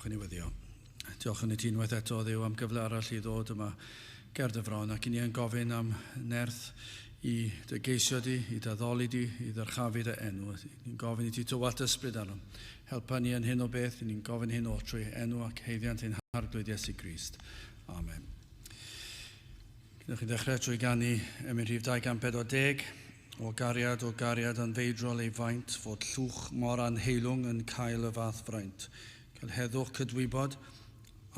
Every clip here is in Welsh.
Dewch i ni weddio. Diolch yn i ti unwaith eto, Dduw, am gyfle arall i ddod yma ger dy fron, ac i ni yn gofyn am nerth i dy geisio di, i dy addoli di, i ddyrchafu dy enw. Ni'n gofyn i ti tywallt ysbryd arnom. Helpa ni yn hyn o beth, ni'n gofyn hyn oll trwy enw ac haeddiant ein Harglwydd Iesu Grist. Amen. Gwnewch chi ddechrau trwy ganu emyn rhif 240. O gariad, o gariad anfeidrol ei faint, fod llwch mor anheilwng yn cael y fath fraint. Cael heddwch cydwybod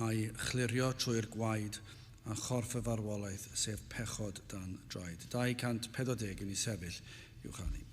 a'i chlirio trwy'r gwaed a chorff y farwolaeth, sef pechod dan draed. 240 i ni sefyll i'w chanu.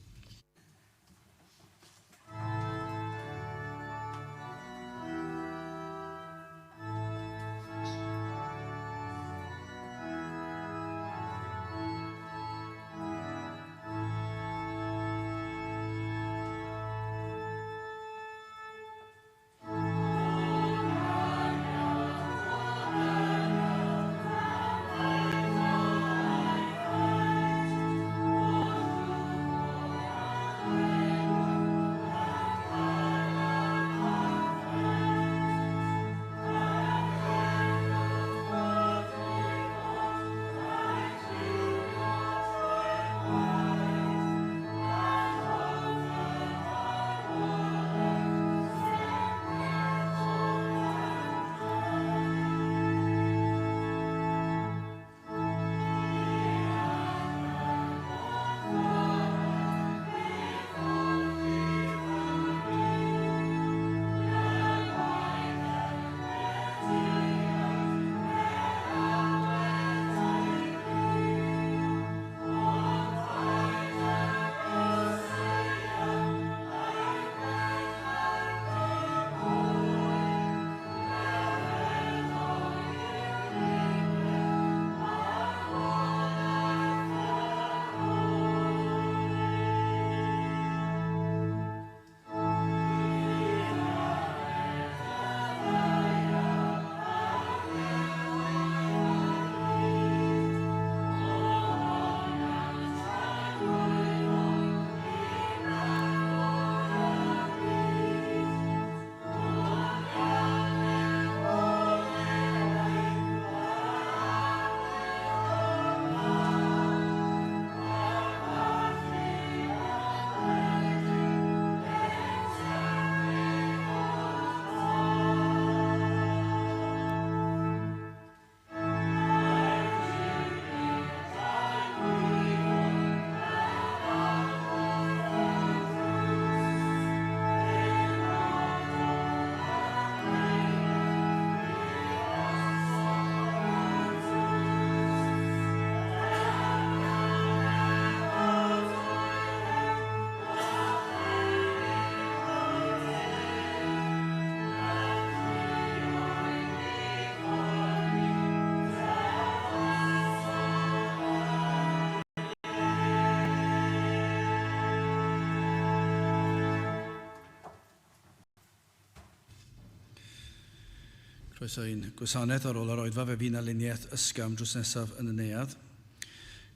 Croeso i'n gwasanaeth ar ôl yr oedfa, fe fydd 'na luniaeth ysgafn drws nesaf yn y neuadd.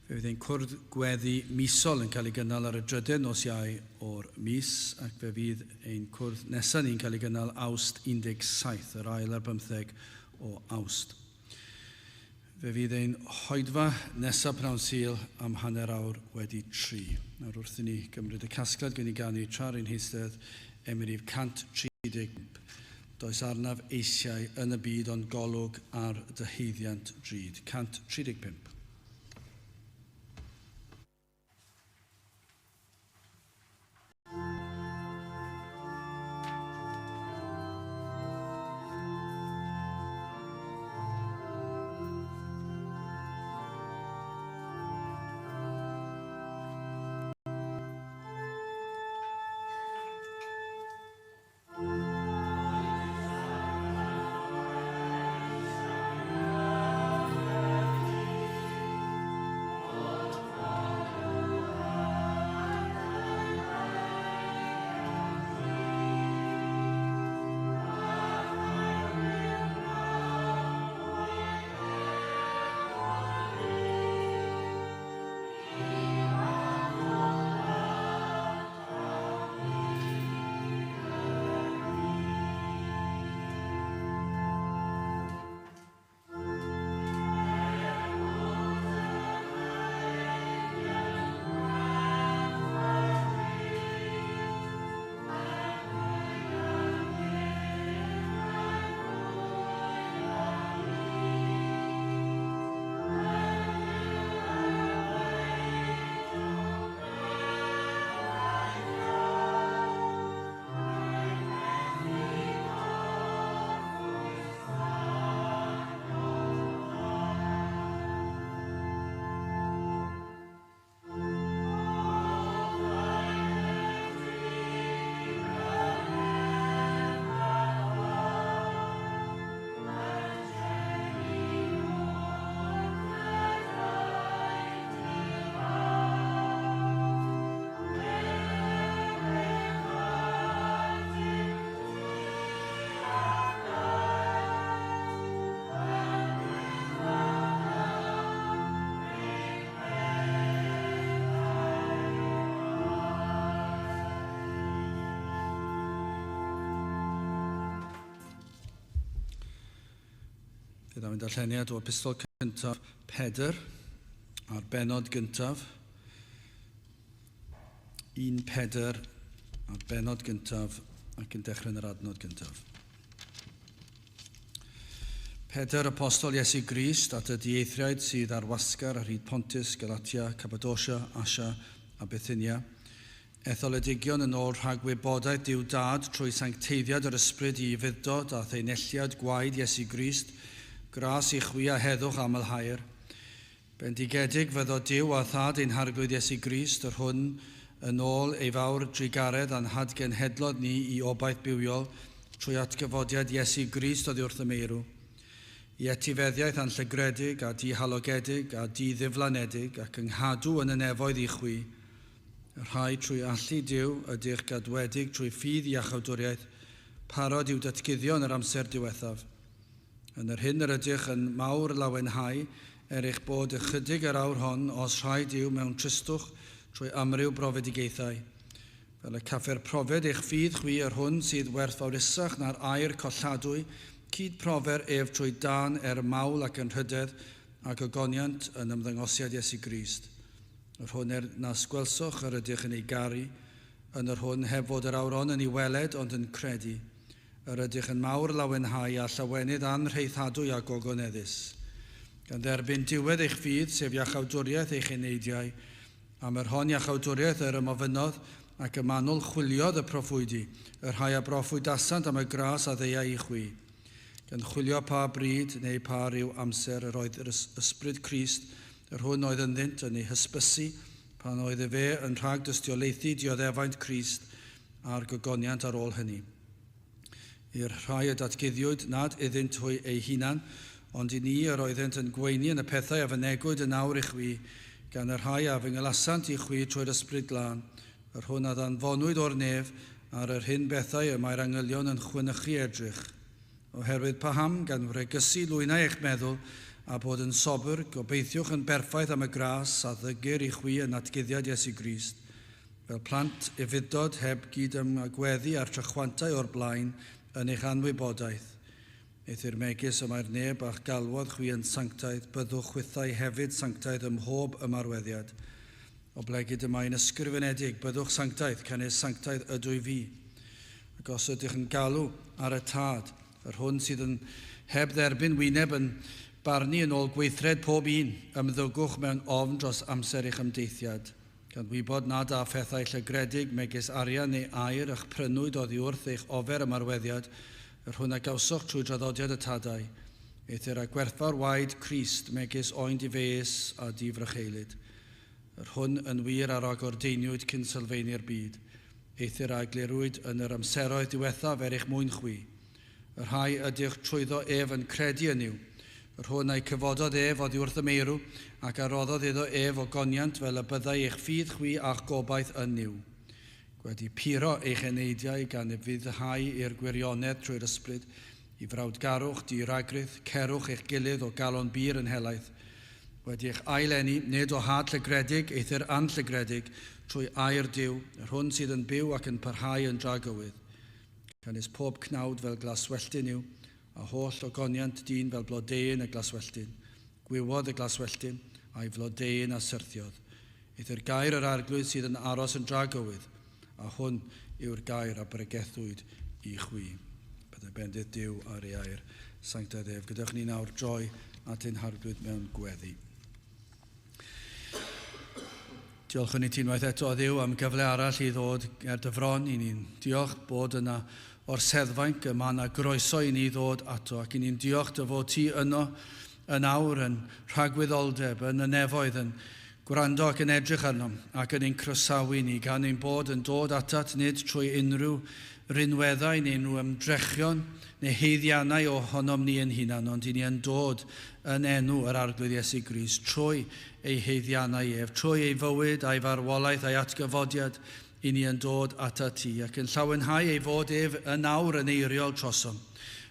Fe fydd ein cwrdd gweddi misol yn cael ei gynnal ar y drydedd nos Iau o'r mis, ac fe fydd ein cwrdd nesaf ni'n cael ei gynnal Awst 17, yr ail ar bymtheg o Awst. Fe fydd ein hoedfa nesaf pnawn Sul am 3:30. Nawr wrth i ni gymryd y casgliad, gwn i ganu tra rwy'n heistedd, emyn rhif 135. Does arnaf eisiau yn y byd ond golwg ar dy haeddiant drud. 135. Fe ddaw'n darlleniad o epistol cyntaf Pedr a'r benod gyntaf. 1 Pedr a'r benod gyntaf ac yn dechrau yn yr adnod gyntaf. Pedr, apostol Iesu Grist, at y dieithriaid sydd ar wasgar ar hyd Pontus, Galatia, Cappadocia, Asia a Bithynia, etholedigion yn ôl rhagwybodaeth Duw Dad trwy sancteiddiad yr ysbryd i ufudd-dod a theinelliad gwaed Iesu Grist, gras i chwi a heddwch amlhaer. Bendigedig fyddo Duw a Thad ein Harglwydd Iesu Grist, yr hwn yn ôl ei fawr drugaredd a'n hadgenhedlodd ni i obaith bywiol trwy atgyfodiad Iesu Grist oddi wrth y meirw, i etifeddiaeth anllygredig a dihalogedig a di-ddiflanedig ac ynghadw yn y nefoedd i chwi, y rhai trwy allu Duw ydych gadwedig trwy ffydd iachawdwriaeth, parod i'w datguddio yn yr amser diwethaf. Yn yr hyn yr ydych yn mawr lawenhau, er eich bod ychydig yr awr hon, os rhaid yw mewn tristwch trwy amryw brofedigaethau. Fel y caffer profed eich ffydd chwi yr hwn sydd werthfawrusach na'r aur colladwy, cyd profer ef trwy dân er mawl ac anrhydedd ac ogoniant yn ymddangosiad Iesu Grist. Yr hwn er nas gwelsoch yr ydych yn ei garu, yn yr hwn heb fod yr awr hon yn ei weled ond yn credu, yr ydych yn mawr lawenhau a llawenydd anrheithadwy a gogoneddus. Gan dderbyn diwedd eich ffydd, sef iachawdwriaeth eich eneidiau, am yr hon iachawdwriaeth yr ymofynnodd ac y manwl chwiliodd y proffwydi, y rhai a broffwydasant am y gras a ddeuai i chwi. Gan chwilio pa bryd neu pa ryw amser yr oedd yr ysbryd Crist, yr hwn oedd ynddynt yn ei hysbysu, pan oedd efe yn rhag dystiolaethu dioddefaint Crist a'r gogoniant ar ôl hynny. I'r rhai y datguddiwyd nad iddynt hwy eu hunan, ond i ni yr oeddent yn gweini yn y pethau a fynegwyd yn awr i chwi, gan y rhai a fyngylasant i chwi trwy'r ysbryd glân, yr hwn a ddanfonwyd o'r nef, ar yr hyn bethau y mae'r angylion yn chwynychu edrych. Oherwydd paham, gan wregysu lwynau eich meddwl, a bod yn sobr, gobeithiwch yn berffaith am y gras a ddygir i chwi yn natguddiad Iesu Grist, fel plant ufudd-dod heb gyd-ymagweddu â'r trachwantau o'r blaen yn eich anwybodaeth. Eithr megis y mae'r neb a'ch galwodd chwi yn sanctaidd, byddwch chwithau hefyd sanctaidd ym mhob ymarweddiad. Oblegid y mae'n ysgrifenedig, byddwch sanctaidd, canys sanctaidd ydw i fi. Ac os ydych yn galw ar y Tad, yr hwn sydd yn heb dderbyn wyneb yn barnu yn ôl gweithred pob un, ymddygwch mewn ofn dros amser eich ymdeithiad, gan wybod nad â phethau llygredig megis arian neu aur y'ch prynwyd oddi wrth eich ofer ymarweddiad, yr hwn a gawsoch trwy draddodiad y tadau, eithr â gwerthfawr waed Crist megis oen difeus a difrycheulyd, yr hwn yn wir a ragordeiniwyd cyn sylfaenu'r byd, eithr a eglurwyd yn yr amseroedd diwethaf er eich mwyn chwi, y rhai ydych trwyddo ef yn credu yn Nuw, yr hwn a'i cyfododd ef oddi wrth y meirw, ac a roddodd iddo ef ogoniant fel y byddai eich ffydd chwi a'ch gobaith yn Nuw. Gwedi puro eich eneidiau gan ufuddhau i'r gwirionedd trwy'r ysbryd, i frawdgarwch di-ragrith, cerwch eich gilydd o galon bur yn helaeth. Wedi eich aileni, nid o had llygredig, eithr anllygredig, trwy air Duw, yr hwn sydd yn byw ac yn parhau yn dragywydd. Canys pob cnawd fel glaswelltyn yw, a holl ogoniant dyn fel blodeuyn y glaswelltyn. Gwywodd y glaswelltyn, a'i flodeuyn a syrthiodd. Eithr gair yr Arglwydd sydd yn aros yn dragywydd, a hwn yw'r gair a bregethwyd i chwi. Byddai bendith Duw ar ei air sanctaidd ef. Gadewch ni nawr droi at ein Harglwydd mewn gweddi. Diolchwn i ti unwaith eto, o Dduw, am gyfle arall i ddod ger dy fron. I ni'n diolch bod yna orseddfainc, y mae yna groeso i ni ddod ato, ac i ni'n diolch dy fod ti yno yn awr yn rhagwyddoldeb, yn y nefoedd, yn gwrando ac yn edrych arnom, ac yn ein croesawu ni, gan ein bod yn dod atat nid trwy unrhyw rinweddau neu unrhyw ymdrechion neu haeddiannau ohonom ni ein hunan, ond i ni yn dod yn enw yr Arglwydd Iesu Grist, trwy ei haeddiannau ef, trwy ei fywyd a'i farwolaeth a'i atgyfodiad, i ni yn dod atat ti, ac yn llawenhau ei fod ef yn awr yn eiriol trosom.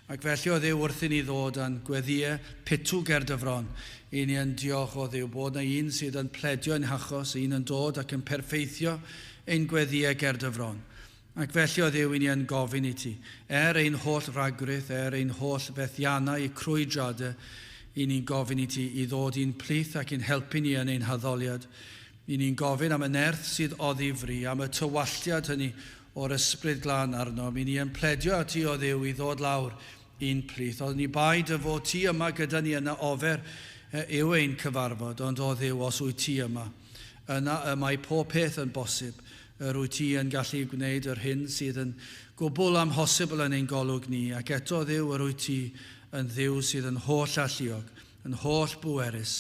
Ac felly, o Dduw, wrth i ni ddod â'n gweddïau pitw ger dy fron, i ni yn diolch, o Dduw, bod 'na un sydd yn pledio ein hachos, un yn dod ac yn perffeithio ein gweddïau ger dy fron. Ac felly o Dduw, i ni yn gofyn i ti, er ein holl ragrith, er ein holl fethiannau, crwydradau, i ni'n gofyn i ti i ddod i'n plith ac i'n helpu ni yn ein haddoliad. I ni'n gofyn am y nerth sydd oddi fri, am y tywalltiad hynny o'r Ysbryd Glân arno. I ni yn pledio at ti o Dduw i ddod lawr i'n plith. Ond ni bai dy fod ti yma gyda ni yna ofer yw ein cyfarfod, ond o Dduw, os wyt ti yma, yna y mae pob peth yn bosib. Yr wyt ti yn gallu gwneud yr hyn sydd yn gwbl amhosibl yn ein golwg ni, ac eto Dduw, yr wyt ti yn Dduw sydd yn holl alluog, yn holl bwerus,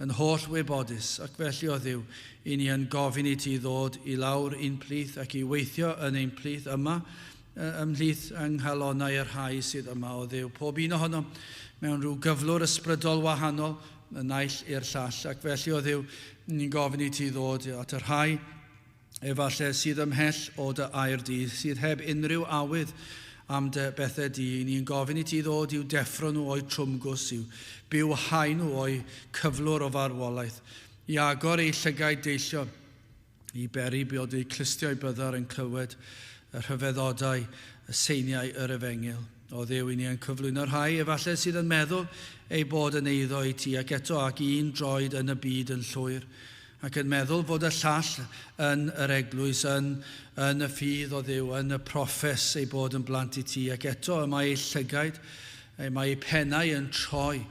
yn holl wybodus, ac felly o Dduw, i ni yn gofyn i ti ddod i lawr i'n plith ac i weithio yn ein plith yma, ymhlith yng nghalonnau y rhai sydd yma o Dduw. Pob un ohonom mewn rhyw gyflwr ysbrydol wahanol, y naill i'r llall, ac felly o Dduw, ni'n gofyn i ti ddod at y rhai efallai sydd ymhell o dy air di, sydd heb unrhyw awydd am dy bethau di. Ni'n gofyn i ti ddod i'w deffro nhw o'u trwmgws, i'w bywhau nhw o'u cyflwr o farwolaeth, i agor eu llygaid deillio, i beri bod eu clustiau byddar yn clywed y rhyfeddodau, y seiniau yr efengyl. O Dduw, i ni yn cyflwyno'r rhai efallai sydd yn meddwl ei bod yn eiddo i ti, ac eto ac un droed yn y byd yn llwyr, ac yn meddwl fod y llall yn yr eglwys, yn y ffydd o Dduw, yn y proffes ei bod yn blant i ti, ac eto y mae ei llygaid, mae ei pennau yn troi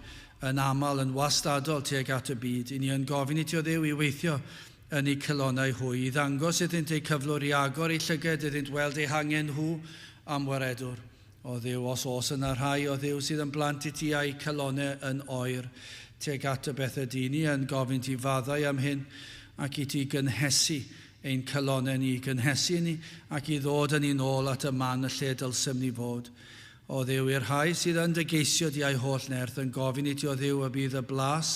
yn aml, yn wastadol tuag at y byd. I ni yn gofyn i ti o Dduw i weithio yn eu calonnau hwy, i ddangos iddynt eu cyflwr, i agor eu llygaid iddynt weld eu hangen nhw am waredwr. O Dduw, os oes yna rhai o Dduw sydd yn blant i ti a'u calonnau yn oer tuag at y bethau di, ni yn gofyn ti faddau am hyn ac i ti gynhesu ein calonnau ni, gynhesu ni ac i ddod yn ni'n ôl at y man y lle dylsem ni fod. O Dduw, i'r rhai sydd yn dy geisio di a'u holl nerth, yn gofyn i ti o Dduw y bydd y blas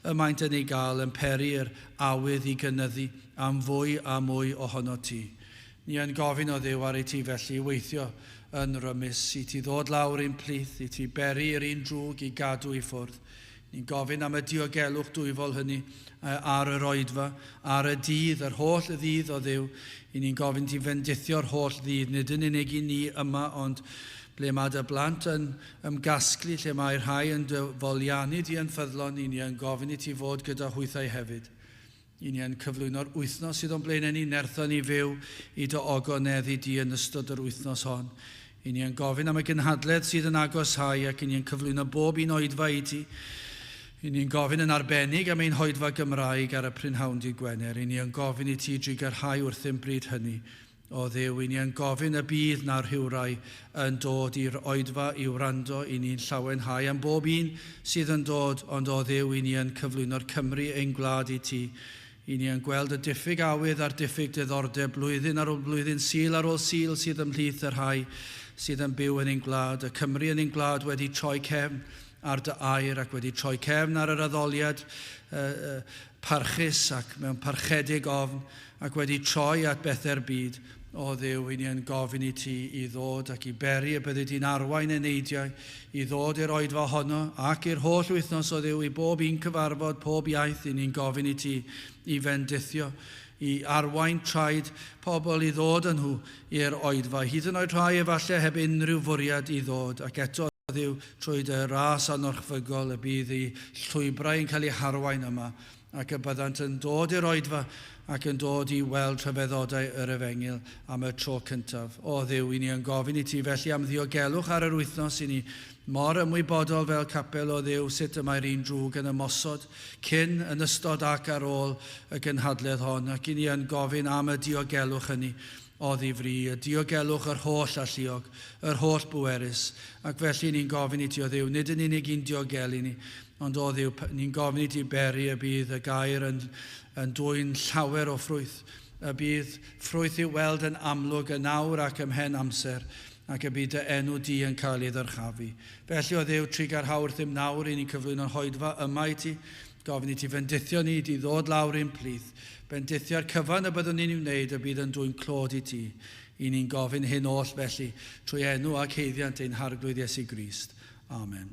y maent yn ei gael yn peri'r awydd i gynyddu am fwy a mwy ohono ti. Ni yn gofyn o Dduw ar i ti felly weithio yn rymus, i ti ddod lawr i'n plith, i ti beri i'r un drwg i gadw i ffwrdd. Ni'n gofyn am y diogelwch dwyfol hynny ar yr oedfa, ar y dydd, yr holl ddydd o Dduw. I ni'n gofyn ti fendithio'r holl ddydd, nid yn unig i ni yma, ond ble mae dy blant yn ymgasglu, lle mae rhai yn dy foliannu di yn ffyddlon, i ni yn gofyn i ti fod gyda hwythau hefyd. I ni yn cyflwyno'r wythnos sydd o'n blaenau ni, nerthon ni fyw i dy ogoneddu di yn ystod yr wythnos hon. I ni yn gofyn am y gynhadledd sydd yn agoshau ac i ni yn cyflwyno bob un oedfa i ti. I ni'n gofyn yn arbennig am ein hoedfa Gymraeg ar y prynhawn dydd Gwener. I ni yn gofyn i ti drugarhau wrthym bryd hynny. O Dduw, i ni yn gofyn y bydd na rhywrai yn dod i'r oedfa i wrando, i ni'n llawenhau am bob un sydd yn dod, ond o Dduw, i ni yn cyflwyno'r Cymru ein gwlad i ti. I ni yn gweld y diffyg awydd a'r diffyg diddordeb blwyddyn ar ôl blwyddyn, Sul ar ôl Sul sydd ymhlith y rhai sydd yn byw yn ein gwlad. Y Cymru yn ein gwlad wedi troi cefn ar dy air ac wedi troi cefn ar yr addoliad parchus ac mewn parchedig ofn ac wedi troi at bethau'r byd. O Dduw, i ni yn gofyn i ti i ddod ac i beri y byddi di'n arwain eneidiau i ddod i'r oedfa honno ac i'r holl wythnos o Dduw, i bob un cyfarfod, pob iaith, i ni'n gofyn i ti i fendithio, i arwain traed pobl i ddod â nhw i'r oedfa, hyd yn oed rhai efallai heb unrhyw fwriad i ddod, ac eto Dduw, trwy dy ras anorchfygol y bydd eu llwybrau yn cael eu harwain yma, ac y byddant yn dod i'r oedfa ac yn dod i weld rhyfeddodau yr efengyl am y tro cyntaf. O Dduw, i ni yn gofyn i ti felly am ddiogelwch ar yr wythnos, i ni mor ymwybodol fel capel o Dduw sut y mae'r un drwg yn ymosod cyn, yn ystod ac ar ôl y gynhadledd hon, ac i ni yn gofyn am y diogelwch hynny oddi fri, y diogelwch yr holl alluog, yr holl bwerus, ac felly ni'n gofyn i ti o Dduw, nid yn unig i'n diogelu ni, ond o Dduw, ni'n gofyn i ti beri y bydd y gair yn dwyn llawer o ffrwyth, y bydd ffrwyth i'w weld yn amlwg yn awr ac ymhen amser, ac y bydd dy enw di yn cael ei ddyrchafu. Felly o Dduw, trugarhau wrthym nawr i ni'n cyflwyno'r hoedfa yma i ti, gofyn i ti fendithio ni, di ddod lawr i'n plith, bendithio'r cyfan y byddwn ni'n ei wneud y bydd yn dwyn clod i ti. I ni'n gofyn hyn oll felly, trwy enw ac haeddiant ein Harglwydd Iesu Grist. Amen.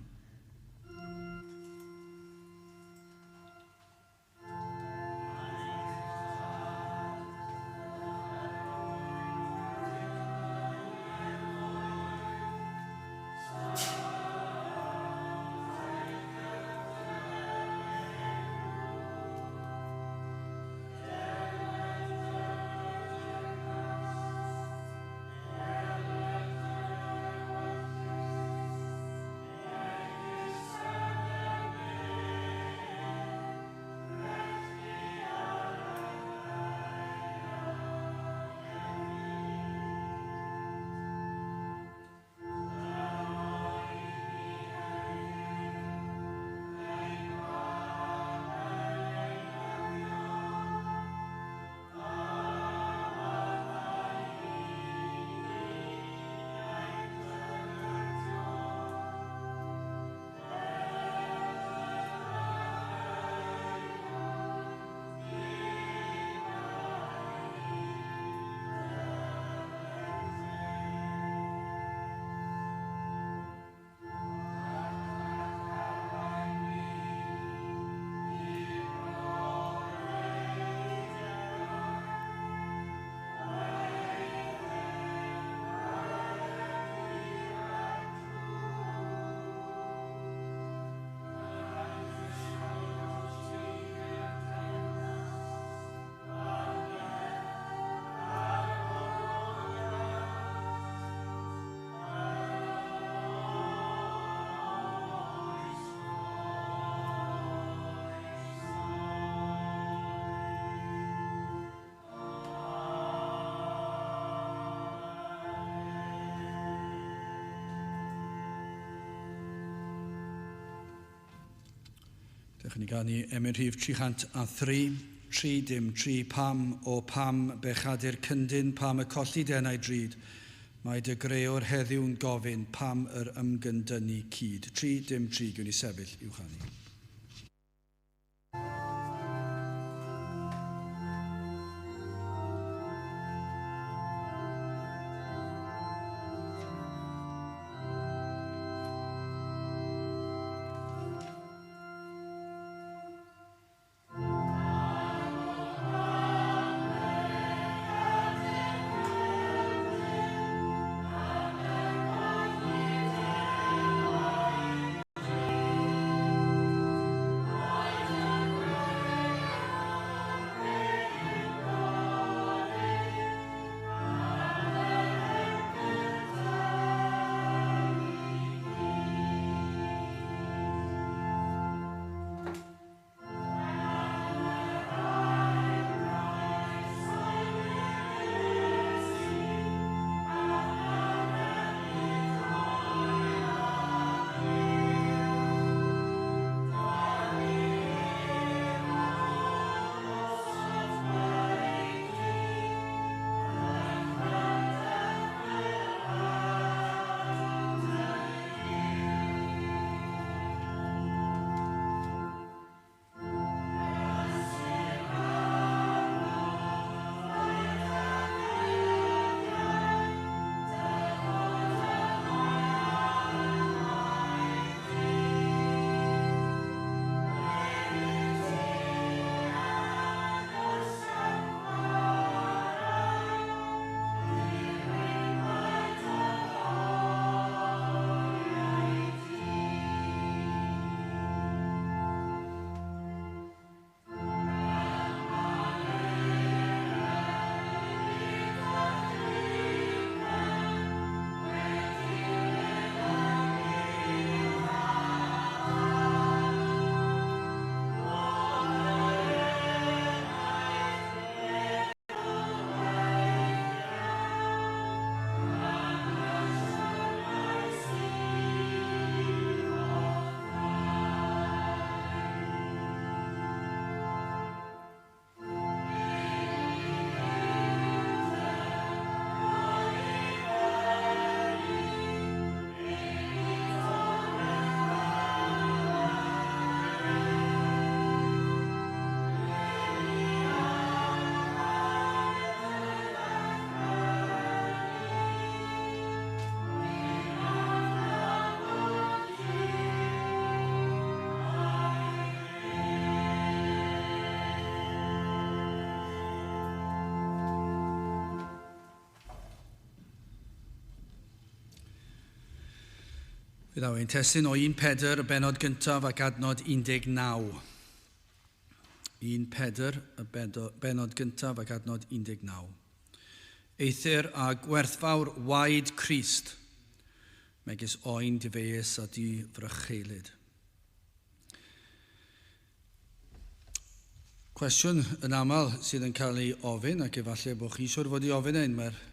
Dewch i ni ganu emyn rhif 303, 3 dim 3, pam o pam bechadur cyndyn, pam y colli denau drud, mae dy greor heddiw'n gofyn pam yr ymgyndynnu cyd. 3 dim 3, gwn i sefyll i'w chanu. Fe ddaw ein testun o 1 Pedr, y benod gyntaf ac adnod 19. 1 Pedr, y benod gyntaf ac adnod 19. Eithr a gwerthfawr waed Crist, megis oen difeus a difrycheulyd. Cwestiwn yn aml sydd yn cael ei ofyn, ac efallai bod chi'n siŵr fod i ofyn ein, mae'r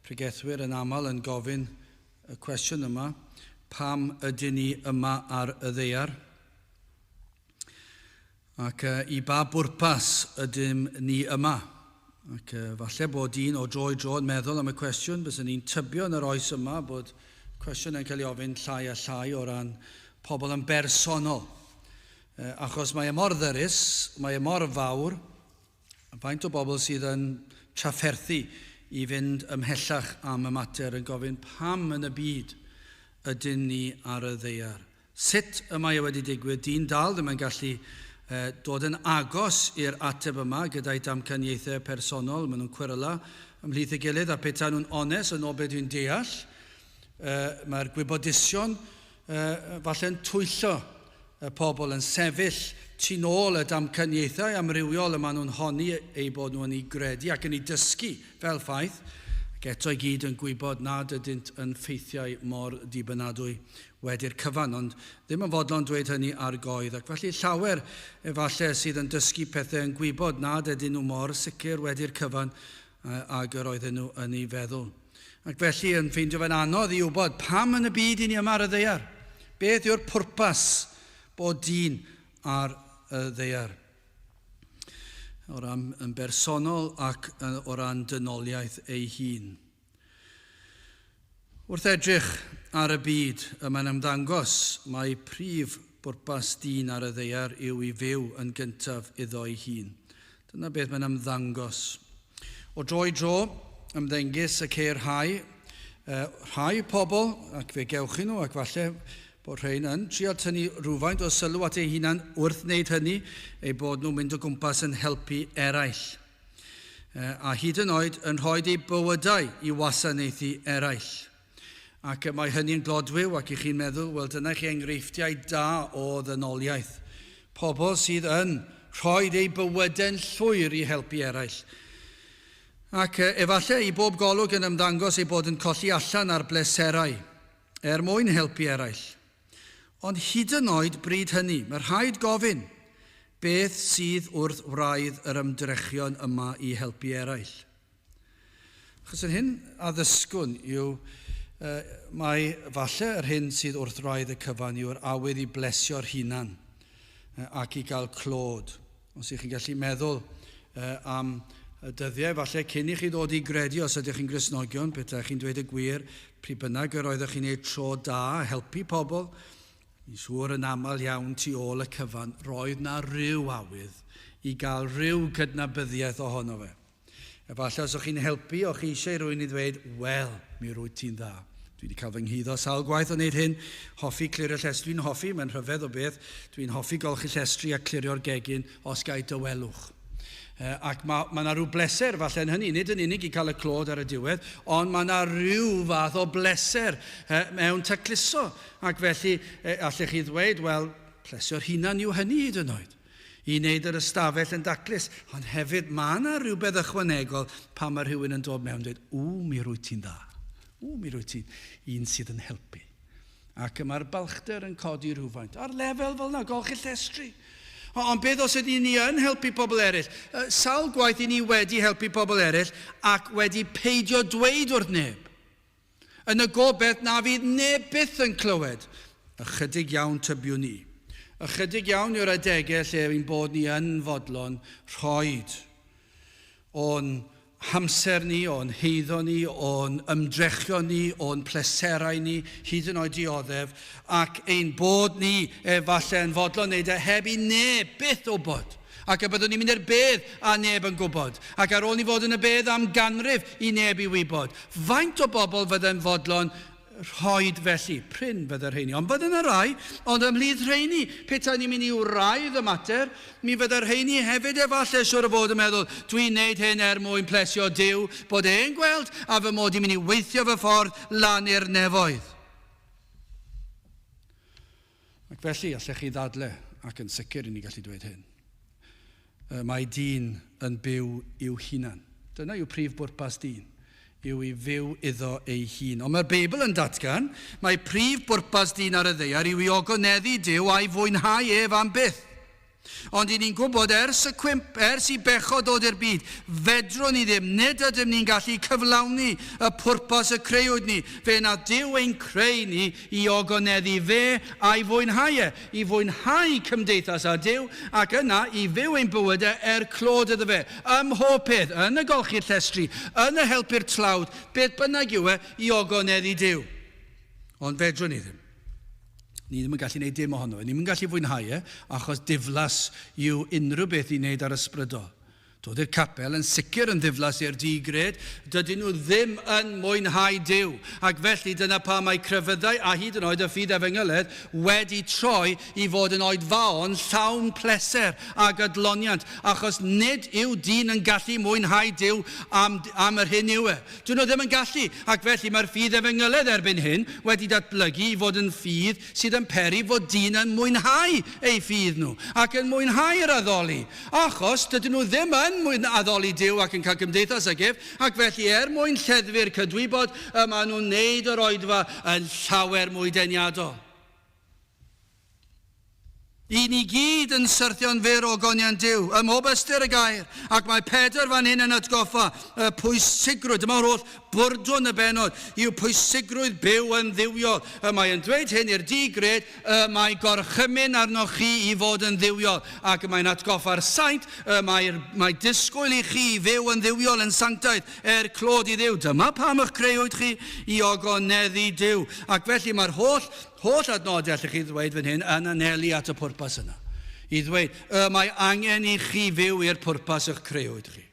pregethwyr yn aml yn gofyn y cwestiwn yma, pam ydyn ni yma ar y ddaear? Ac i ba bwrpas ydym ni yma? Ac falle bod un o dro i dro yn meddwl am y cwestiwn, byswn ni'n tybio yn yr oes yma bod cwestiwn yn cael ei ofyn llai a llai o ran pobl yn bersonol. Achos mae e mor ddyrus, mae e mor fawr, faint o bobl sydd yn trafferthu i fynd ymhellach am y mater yn gofyn pam yn y byd ydyn ni ar y ddaear. Sut y mae e wedi digwydd? Dyn dal ddim yn gallu dod yn agos i'r ateb yma gyda'i damcaniaethau personol. Maen nhw'n cweryla ymhlith ei gilydd a petai nhw'n onest yn ôl beth dwi'n deall, mae'r gwybodusion falle'n twyllo y pobl yn sefyll tu nôl y damcaniaethau amrywiol y maen nhw'n honni eu bod nhw yn ei gredu ac yn ei dysgu fel ffaith, ac eto i gyd yn gwybod nad ydynt yn ffeithiau mor dibynadwy wedi'r cyfan, ond ddim yn fodlon dweud hynny ar goedd, ac felly llawer efallai sydd yn dysgu pethau yn gwybod nad ydyn nhw mor sicr wedi'r cyfan ag yr oedden nhw yn ei feddwl. Ac felly yn ffeindio fe'n anodd i wybod pam yn y byd i ni yma ar y ddaear. Beth yw'r pwrpas bod dyn ar y ddaear. O ran yn bersonol ac o ran dynoliaeth ei hun. Wrth edrych ar y byd y mae'n ymddangos mai prif bwrpas dyn ar y ddaear yw i fyw yn gyntaf iddo'i hun. Dyna beth mae'n ymddangos. O dro i dro, ymddengys y ceir rhai, rhai pobl, ac fe gewch chi nhw, ac falle bod rhain yn trio tynnu rhywfaint o sylw at eu hunan wrth wneud hynny, eu bod nhw'n mynd o gwmpas yn helpu eraill. A hyd yn oed yn rhoi eu bywydau i wasanaethu eraill. Ac mae hynny'n glodwiw ac i chi'n meddwl, wel dyna chi enghreifftiau da o ddynoliaeth. Pobl sydd yn rhoi eu bywydau'n llwyr i helpu eraill. Ac efallai i bob golwg yn ymddangos eu bod yn colli allan ar bleserau er mwyn helpu eraill. Ond hyd yn oed bryd hynny, mae rhaid gofyn, beth sydd wrth wraidd yr ymdrechion yma i helpu eraill? Achos yr hyn a ddysgwn yw mai falle yr hyn sydd wrth wraidd y cyfan yw'r awydd i blesio'r hunan ac i gael clod. Os ych chi'n gallu meddwl am y dyddiau, falle cyn i chi ddod i gredu os ydych chi'n Gristnogion, petaech chi'n dweud y gwir, pryd bynnag yr oeddech chi'n gwneud tro da a helpu pobl, ni'n siŵr yn aml iawn tu ôl y cyfan, roedd na ryw awydd i gael rhyw gydnabyddiaeth ohono fe. Efallai os o'ch chi'n helpu, o'ch chi eisiau rhywun i ddweud, wel, mi rwyt ti'n dda. Dwi wedi cael fy nghuddo sawl gwaith o wneud hyn. Hoffi clirio llestri. Dwi'n hoffi, mae'n rhyfedd o beth. Dwi'n hoffi golchi llestri a clirio'r gegin os ga i dawelwch. Ac mae ma 'na rhyw bleser falle yn hynny, nid yn unig i cael y clod ar y diwedd, ond mae 'na rhyw fath o bleser mewn tacluso. Ac felly, allech chi ddweud, wel, plesio'r hunan yw hynny hyd yn oed. I wneud yr ystafell yn daclus, ond hefyd mae yna rhywbeth ychwanegol pan mae rhywun yn dod mewn dweud, ww, mi rwyt ti'n dda. Ww, mi rwyt ti'n un sydd yn helpu. Ac mae'r balchder yn codi rhywfaint. Ar lefel fel yna, golchi llestri. Ond beth os ydy ni yn helpu pobl eraill? Sawl gwaith i ni wedi helpu pobl eraill ac wedi peidio dweud wrth neb. Yn y gobaith na fydd neb byth yn clywed. Ychydig iawn tybiwn i. Ychydig iawn yw'r adegau lle ein bod ni yn fodlon rhoid o'n hamser ni, o'n heiddo ni, o'n ymdrechion ni, o'n pleserau ni, hyd yn oed dioddef, ac ein bod ni efallai yn fodlon wneud e heb i neb byth wybod. Ac y byddwn ni'n mynd i'r bedd a neb yn gwybod. Ac ar ôl ni fod yn y bedd am ganrif i neb i wybod. Faint o bobl fydde'n fodlon rhoid felly? Prin fydde'r rheini. Ond fydde yna rai, ond ymhlith rheini, petai ni'n mynd i wraidd y mater, mi fydde'r rheini hefyd efallai siwr o fod yn meddwl, dwi'n neud hyn er mwyn plesio Duw, bod e'n gweld, a fy mod i'n mynd i weithio fy ffordd lan i'r nefoedd. Ac felly, allech chi ddadle, ac yn sicr i ni gallu dweud hyn, mae dyn yn byw i'w hunan. Dyna yw prif bwrpas dyn, yw i fyw iddo ei hun. Ond mae'r Beibl yn datgan, mae prif bwrpas dyn ar y ddaear yw i ogoneddu Duw a'i fwynhau ef am byth. Ond i ni'n gwybod ers y cwymp, ers i bechod ddod i'r byd, fedrwn ni ddim, nid ydym ni'n gallu cyflawni y pwrpas y creuwyd ni. Fe wnaeth Duw ein creu ni i ogoneddu fe a'i fwynhau e, i fwynhau cymdeithas â Duw, ac yna i fyw ein bywydau er clod iddo fe, ym mhob peth, yn y golchi'r llestri, yn y helpu'r tlawd, beth bynnag yw e, i ogoneddu Duw. Ond fedrwn ni ddim. Ni ddim yn gallu gwneud dim ohono fe. Ni ddim yn gallu fwynhau e, achos diflas yw unrhyw beth i wneud ar ysbrydol. Dod i'r capel yn sicr yn ddiflas i'r di-gred, dydyn nhw ddim yn mwynhau Duw. Ac felly dyna pam mae crefyddau a hyd yn oed y ffydd efengyledd wedi troi i fod yn oedfaon llawn pleser ac adloniant, achos nid yw dyn yn gallu mwynhau Duw am, am yr hyn yw e. Dyn nhw ddim yn gallu, ac felly mae'r ffydd efengyledd erbyn hyn wedi datblygu i fod yn ffydd sydd yn peri fod dyn yn mwynhau eu ffydd nhw, ac yn mwynhau yr addoli, achos dydyn nhw ddim yn mwyn addoli Duw ac yn cael cymdeithas ag ef, ac felly er mwyn lleddfu'r cydwybod y maen nhw'n wneud yr oedfa yn llawer mwy deniadol. I ni gyd yn syrthio'n fyr o ogoniant Duw, ym mhob ystyr y gair, ac mae Pedr fan hyn yn atgoffa y pwysigrwydd, dyma'r holl bwrdwn y bennod, yw pwysigrwydd byw yn dduwiol. Y mae yn dweud hyn i'r di-gred, y mae gorchymyn arnoch chi i fod yn dduwiol, ac y mae'n atgoffa'r saint, y mae'r, mae disgwyl i chi fyw yn dduwiol yn sanctaidd, er clod i Dduw. Dyma pam y'ch creuwyd chi, i ogoneddu Duw. Ac felly mae'r holl Holl adnodau allech chi ddweud fan hyn yn anelu at y pwrpas yna. I ddweud, y mae angen i chi fyw i'r pwrpas y'ch creuwyd chi.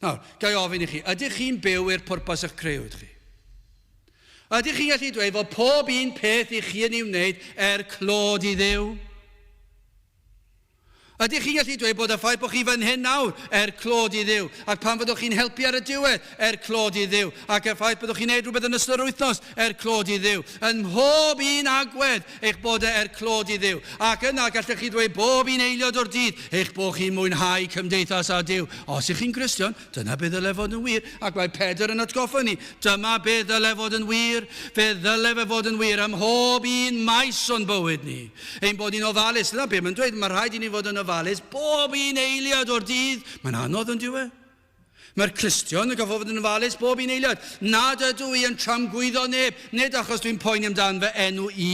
Nawr, ga i ofyn i chi, ydych chi'n byw i'r pwrpas y'ch creuwyd chi? Ydych chi'n gallu dweud fod pob un peth i chi yn ei wneud er clod i Dduw? Ydych chi'n gallu dweud bod y ffaith bod chi fan hyn nawr er clod i Dduw, ac pan fyddwch chi'n helpu ar y diwedd, er clod i Dduw, ac y ffaith byddwch chi'n neud rhywbeth yn ystod yr wythnos, er clod i Dduw, yn mhob un agwedd eich bod e er clod i Dduw, ac yna gallech chi ddweud bob un eiliad o'r dydd eich bod chi'n mwynhau cymdeithas â Duw. Os ych chi'n Gristion, Dyna be ddyle fod yn wir, ac mae Pedr yn atgoffa ni, dyma be ddyle fod yn wir, fe ddyle fe fod yn wir ym mhob un maes o'n bywyd ni. Ein bod ni'n ofalus, dyna be mae'n dweud, mae rhaid i ni fod yn ofalus bob un eiliad o'r dydd. Mae'n anodd yn dyw e? Mae'r Cristion yn gorfod fod yn ofalus bob un eiliad. Nad ydw i yn tramgwyddo neb, nid achos dwi'n poeni amdan fy enw i,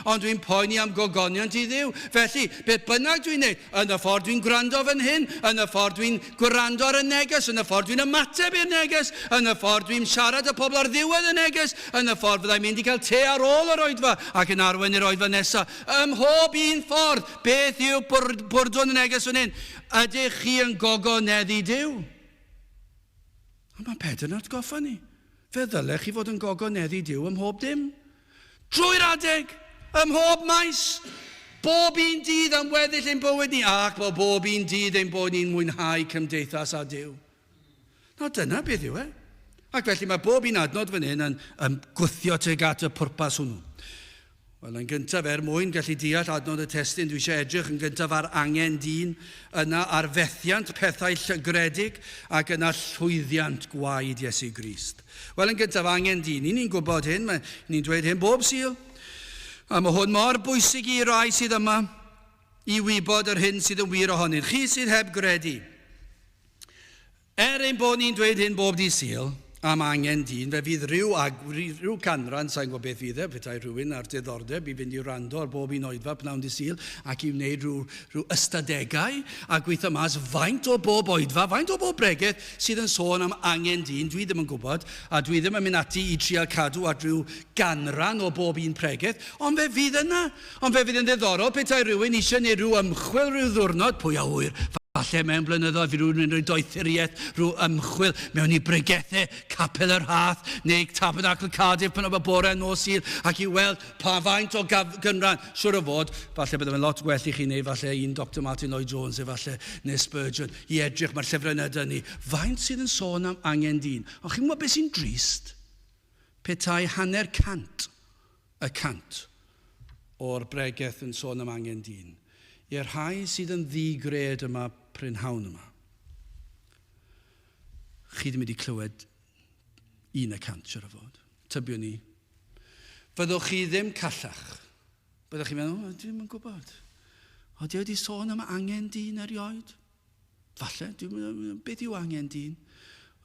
ond dwi'n poeni am gogoniant i Dduw. Felly, beth bynnag dwi'n neud, Yn y ffordd dwi'n gwrando fan hyn, yn y ffordd dwi'n gwrando ar y neges, yn y ffordd dwi'n ymateb i'r neges, yn y ffordd dwi'n siarad â pobl ar ddiwedd y neges, yn y ffordd fyddai'n mynd i gael te ar ôl yr oedfa ac yn arwain i'r oedfa nesaf. Ym mhob un ffordd, beth yw bwrdwn y neges fan hyn? Ydych chi yn gogoneddu Duw? Ond mae Pedr yn atgoffa ni. Fe ddylech chi fod yn gogoneddu Duw ym mhob dim. Drwy'r adeg, ym mhob maes, bob un dydd am weddill ein bywyd ni, ac bod bob un dydd ein bod ni'n mwynhau cymdeithas â Duw. Nawr dyna beth yw e. Ac felly mae bob un adnod fan hyn yn, yn gwthio tuag at y pwrpas hwnnw. Wel, yn gyntaf, er mwyn gallu deall adnod y testun, dwi eisiau edrych yn gyntaf ar angen dyn, yna ar fethiant pethau llygredig, ac yna llwyddiant gwaed Iesu Grist. Wel, yn gyntaf, angen dyn. Ni'n gwybod hyn, mae, ni'n dweud hyn bob Sul. A mae hwn mor bwysig i rai sydd yma i wybod yr hyn sydd yn wir ohonynt. Chi sydd heb gredu. Er ein bod ni'n dweud hyn bob dydd Sul, am angen dyn, fe fydd rhyw, ag, rhyw canran, sa'n gwybod beth fydd e, petai rhywun ar diddordeb i fynd i wrando ar bob un oedfa pnawn dydd Sul ac i wneud rhyw, rhyw ystadegau a gweithio mas faint o bob oedfa, faint o bob bregeth sydd yn sôn am angen dyn, dwi ddim yn gwybod, a dwi ddim yn mynd ati i trial cadw at rhyw ganran o bob un pregeth, ond fe fydd yna. Ond fe fydd yn ddiddorol petai rhywun eisiau gwneud rhyw ymchwil rhyw ddiwrnod, pwy a ŵyr, falle mewn blynyddoedd fydd rhywun yn rhoi doethuriaeth, rhyw ymchwil mewn i bregethau Capel y Rhath neu Tabernacl Cardiff pan oedd y bore nos Sul ac i weld pa faint o gynran, siwr o fod, falle bydde fe'n lot gwell i chi neu falle un Doctor Martin Lloyd Jones efallai neu Spurgeon i edrych, mae'r llyfrau yna 'da ni, faint sydd yn sôn am angen dyn. Ond chi'n gwybod beth sy'n drist? Petai hanner 100% o'r bregeth yn sôn am angen dyn, i'r rhai sydd yn ddi-gred yma prynhawn yma, chi ddim wedi clywed 1%, siwr o fod. Tybiwn ni. Fyddwch chi ddim callach. Byddwch chi'n meddwl, o, dwi'm yn gwybod. Oeddi wedi sôn am angen dyn erioed? Falle, dwi'n, beth yw angen dyn?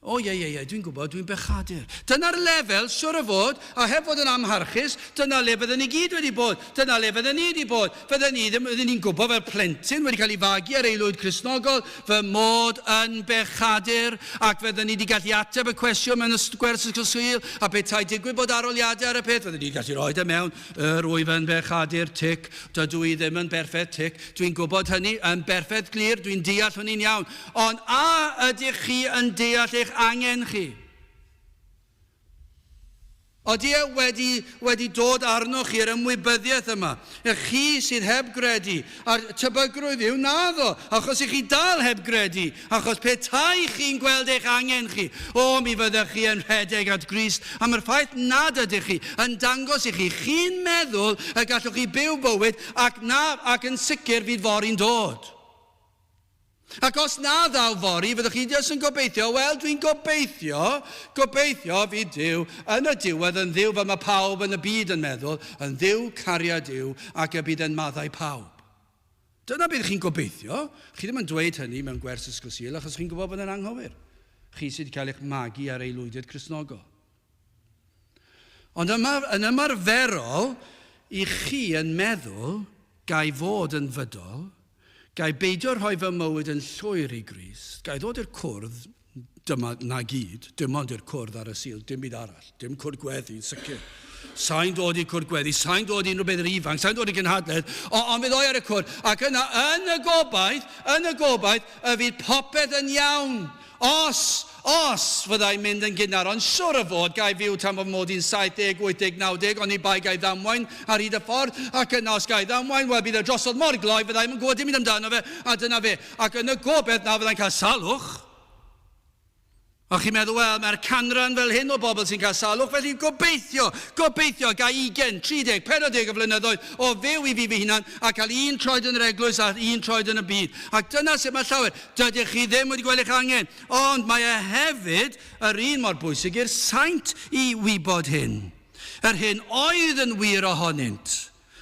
O, ie, ie, ie, dwi'n gwybod, dwi'n bechadur. Dyna'r lefel, siwr o fod, a heb fod yn amharchus, dyna le fydden ni gyd wedi bod. Dyna le fydden ni wedi bod. Fydden ni ddim, fydden ni'n gwybod fel plentyn wedi cael ei fagu ar aelwyd Cristnogol, fy mod yn bechadur, ac fydden ni wedi gallu ateb y cwestiwn mewn gwers ysgol Sul, a petai digwydd bod aroliadau ar y peth, fydden ni wedi gallu rhoi e mewn, yr wyf yn bechadur, tic, dydw i ddim yn berffaith, tic. Dwi'n gwybod hynny yn berffaith glir, dwi'n deall hynny'n iawn. Ond a ydych chi yn deall eich angen chi? Ydy e wedi, wedi dod arnoch chi'r ymwybyddiaeth yma? Y chi sydd heb gredu, a'r tebygrwydd yw naddo, achos i chi dal heb gredu, achos petai chi'n gweld eich angen chi, o, mi fyddech chi yn rhedeg at Grist. Am yr ffaith nad ydych chi, yn dangos i chi, chi'n meddwl y gallwch chi byw bywyd Ac na, ac yn sicr fydd fory'n dod. Ac os na ddaw fory, fyddwch chi jyst yn gobeithio, wel, dwi'n gobeithio, gobeithio fydd Duw yn y diwedd yn Dduw fel mae pawb yn y byd yn meddwl, yn Dduw cariad yw, ac y bydd e'n maddau pawb. Dyna beth chi'n gobeithio. Chi ddim yn dweud hynny mewn gwers Ysgol Sul achos chi'n gwybod bod yn anghywir. Chi sydd wedi cael eich magu ar aelwydydd Cristnogol. Ond yma, yn ymarferol, i chi yn meddwl, gai fod yn fydol, gai beidio rhoi fy mywyd yn llwyr i Grist, gai ddod i'r cwrdd, dyma na gyd, dim ond i'r cwrdd ar y Sul, dim byd arall, dim cwrdd gweddi, yn sicr. Sa'n dod i cwrdd gweddi, sa'n dod i unrhyw beth yr ifanc, sa'n dod i gynhadledd, ond fydd oi ar y cwrdd. Ac yna, yn y gobaith, yn y gobaith, y fydd popeth yn iawn. Os, os, fyddai'n mynd yn gynnar, ond siwr o fod, ga i fyw tan fy mod i'n 70, 80, 90, oni bai ga i ddamwain ar hyd y ffordd, ac yna os ga i ddamwain, wel bydd e drosodd mor gloi, fydda i'm yn gwybod dim byd amdano fe, a dyna fe. Ac yn y gobaith na fyddai'n cael salwch. A chi'n meddwl, wel, mae'r canran fel hyn o bobl sy'n cael salwch, felly gobeithio, gobeithio, ga 20, 30, 40 o flynyddoedd o fyw i fi fy hunan a cael un troed yn yr eglwys a un troed yn y byd. Ac dyna sut mae llawer. Dydych chi ddim wedi gweld eich angen. Ond mae e hefyd yr un mor bwysig i'r saint i wybod hyn. Yr hyn oedd yn wir ohonynt.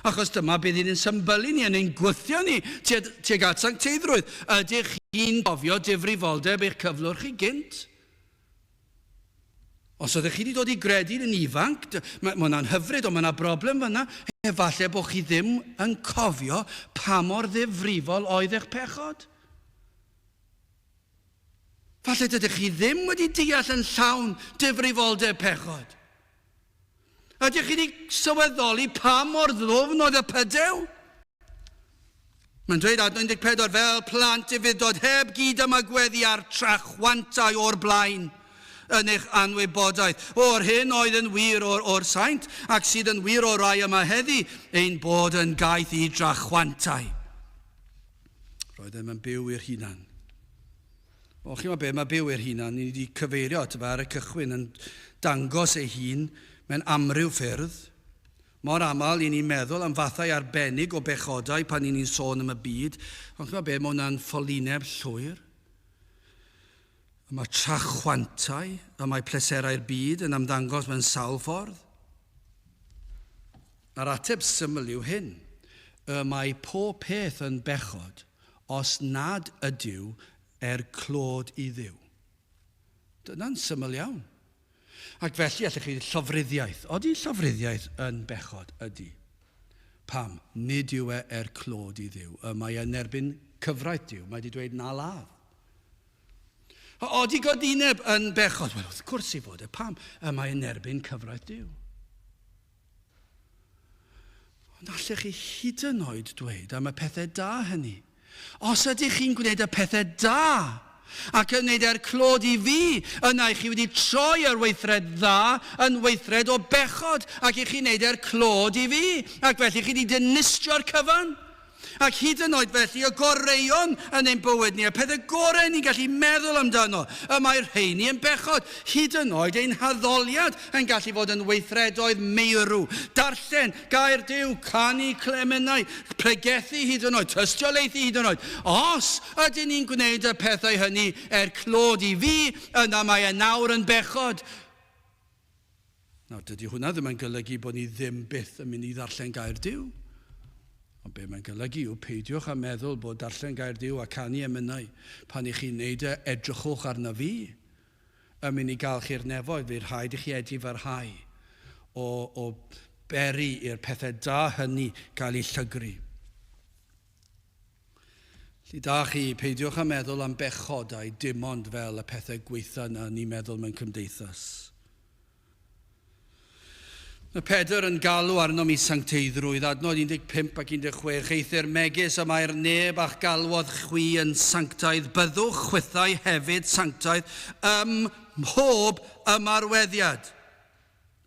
Achos dyma beth sydd yn symbylu ni, yn ein gwthio ni tuag at sancteiddrwydd. Ydych chi'n cofio difrifoldeb eich cyflwr chi gynt? Os oeddech chi wedi dod i gredu yn ifanc, mae hwnna'n hyfryd, ond mae yna broblem fyna. Efallai bod chi ddim yn cofio pa mor ddifrifol oedd eich pechod. Falle dydych chi ddim wedi deall yn llawn difrifoldeb pechod. Ydych chi wedi sylweddoli pa mor ddwfn oedd y pydew? Mae'n dweud adnod 14, fel plant ufuddod heb gyd ymagweddu â'r trachwantau o'r blaen yn eich anwybodaeth, o'r hyn oedd yn wir o'r, or saint, ac sydd yn wir o'r rai yma heddi, ein bod yn gaeth i drachwantau. Roeddem yn byw i'r hunan. O, chi'n meddwl be, mae byw i'r hunan, ni wedi cyfeirio ato fe ar y cychwyn yn dangos ei hun mewn amryw ffyrdd. Mor aml i ni'n meddwl am fathau arbennig o bechodau pan i ni'n sôn am y byd, ond chi'n meddwl be, mae hwnna'n ffolineb llwyr. Y mae trachwantau, y mae pleserau'r byd yn ymddangos mewn sawl ffordd. A'r ateb syml yw hyn, y mae pob peth yn bechod os nad ydyw er clod i Dduw. Dyna'n syml iawn. Ac felly allech chi llofruddiaeth. Odi llofruddiaeth yn bechod? Ydy. Pam? Nid yw e er clod i Dduw. Y mae yn erbyn cyfraith Duw. Mae wedi dweud na ladd. Odi godineb yn bechod? Wel, wrth gwrs ei fod e. Pam? Y mae yn erbyn cyfraith Duw. Ond allech chi hyd yn oed dweud am y pethau da hynny? Os ydych chi'n gwneud y pethau da ac yn gwneud er clod i fi, yna i chi wedi troi yr weithred dda yn weithred o bechod ac i chi'n gwneud er clod i fi, ac felly chi wedi dinistrio'r cyfan. Ac hyd yn oed felly, y goreuon yn ein bywyd ni, y pethau gorau ni'n gallu meddwl amdano, y mae'r rheini yn bechod. Hyd yn oed ein haddoliad yn gallu fod yn weithredoedd meirw. Darllen gair Duw, canu clemynau, pregethu hyd yn oed, tystiolaethu hyd yn oed. Os ydyn ni'n gwneud y pethau hynny er clod i fi, yna mae e nawr yn bechod. Nawr, dydy hwnna ddim yn golygu bod ni ddim byth yn mynd i ddarllen gair Duw. Ond be mae'n golygu yw peidiwch â meddwl bod darllen gair Duw a canu emynau pan i chi'n neud e, edrychwch arna fi, yn mynd i gael chi'r nefoedd. Fydd rhaid i chi edifarhau o, o beri i'r pethau da hynny gael eu llygru. Felly da chi, peidiwch â meddwl am bechodau dim ond fel y pethau gweitha na ni'n meddwl mewn cymdeithas. Mae Pedr yn galw arnom i sancteiddrwydd, adnod 15 ac 16, Eithr megis y mae'r neb a'ch galwodd chwi yn sanctaidd, byddwch chwithau hefyd sanctaidd ym mhob ymarweddiad.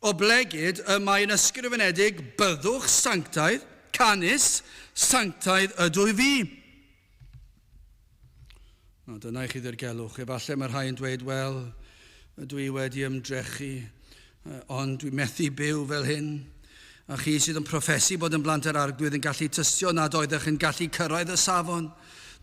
Oblegid y mae'n ysgrifenedig, Byddwch sanctaidd, canys sanctaidd ydw i fi. Nawr, dyna i chi ddirgelwch. Efallai mae rhai yn dweud, wel, dwi wedi ymdrechu, ond dwi methu byw fel hyn. A chi sydd yn proffesu bod yn blant yr arglwydd yn gallu tystio nad oeddech yn gallu cyrraedd y safon.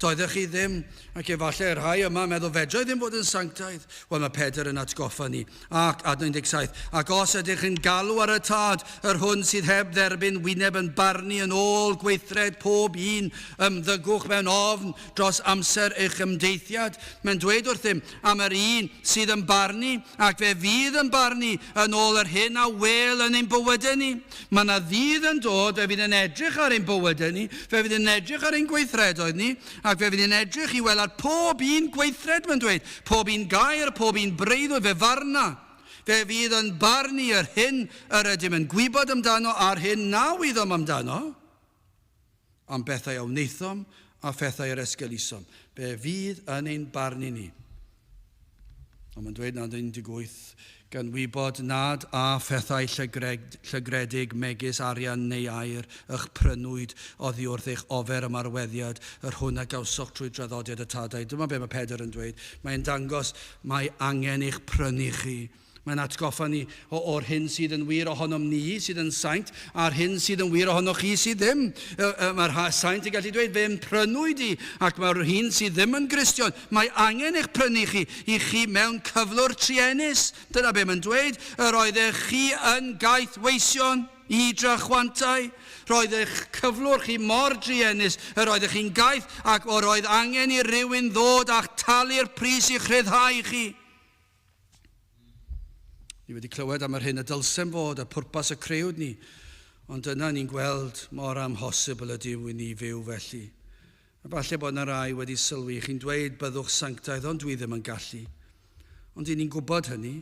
Doeddech chi ddim, ac efallai rhai yma yn meddwl, fedra i ddim fod yn sanctaidd. Wel, mae Pedr yn atgoffa ni. Ac, adnod 17, ac os ydych yn galw ar y Tad, yr hwn sydd heb dderbyn wyneb yn barnu yn ôl gweithred pob un, ymddygwch mewn ofn dros amser eich ymdeithiad. Mae'n dweud wrthym am yr un sydd yn barnu, ac fe fydd yn barnu yn ôl yr hyn a wel yn ein bywydau ni. Mae yna ddydd yn dod, fe fydd yn edrych ar ein bywydau ni, fe fydd yn edrych ar ein gweithredoedd ni, ac fe fydd yn edrych i weld ar pob un gweithred, mae'n dweud, pob un gair, pob un breuddwyd, fe farna. Fe fydd yn barnu yr hyn yr ydym yn gwybod amdano a'r hyn na wyddom amdano, am bethau a wnaethom a phethau yr esgeulusom. Fe fydd yn ein barnu ni. Ond mae'n dweud nad 18, gan wybod nad a phethau llygreg, llygredig megis arian neu aur ych prynwyd oddi wrth eich ofer ymarweddiad, yr hwn a gawsoch trwy draddodiad y tadau. Dyma be mae Pedr yn dweud. Mae'n dangos mae angen eich prynu chi. Mae'n atgoffa ni o, o'r hyn sydd yn wir ohonom ni sydd yn saint, a'r hyn sydd yn wir ohonoch chi sydd ddim. Mae'r saint yn gallu dweud, fe'n prynwyd i, ac mae'r hyn sydd ddim yn Gristion, mae angen eich prynu chi, i chi mewn cyflwr truenus. Dyna be mae'n dweud, yr oeddech chi yn gaethweision i drachwantau. Roedd eich cyflwr chi mor druenus, yr oeddech chi'n gaeth, ac yr oedd angen i rywun ddod a'ch talu'r pris i'ch rhyddhau chi. Ni wedi clywed am yr hyn y dylsem fod a pwrpas y crëwyd ni, ond yna ni'n gweld mor amhosibl ydyw i ni fyw felly. A falle bod yna rai wedi sylwi, chi'n dweud byddwch sanctaidd, ond dwi ddim yn gallu. Ond i ni'n gwybod hynny,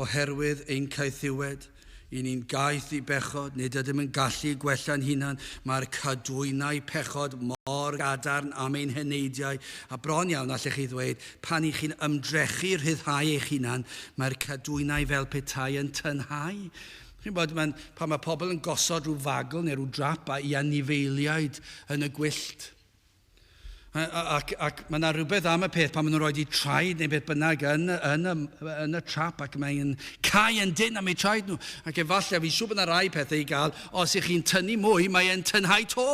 oherwydd ein caethiwed, I ni'n gaeth i bechod, nid ydym yn gallu gwella'n hunan, mae'r cadwynau pechod mor gadarn am ein heneidiau, a bron iawn allech chi ddweud, pan i chi'n ymdrechu rhyddhau eich hunan, mae'r cadwynau fel petai yn tynhau. Chi'n bod, mae'n, pan mae pobl yn gosod rhyw fagl neu rhyw drap i anifeiliaid yn y gwyllt, Ac, ac mae yna rhywbeth am y peth pan maen nhw'n rhoi eu traed neu beth bynnag yn, yn, y, yn y trap ac mae'n cau yn dyn am eu traed nhw. Ac efallai, fi'n siŵr bod yna rai pethau i gael, os ych chi'n tynnu mwy, mae'n tynhau to.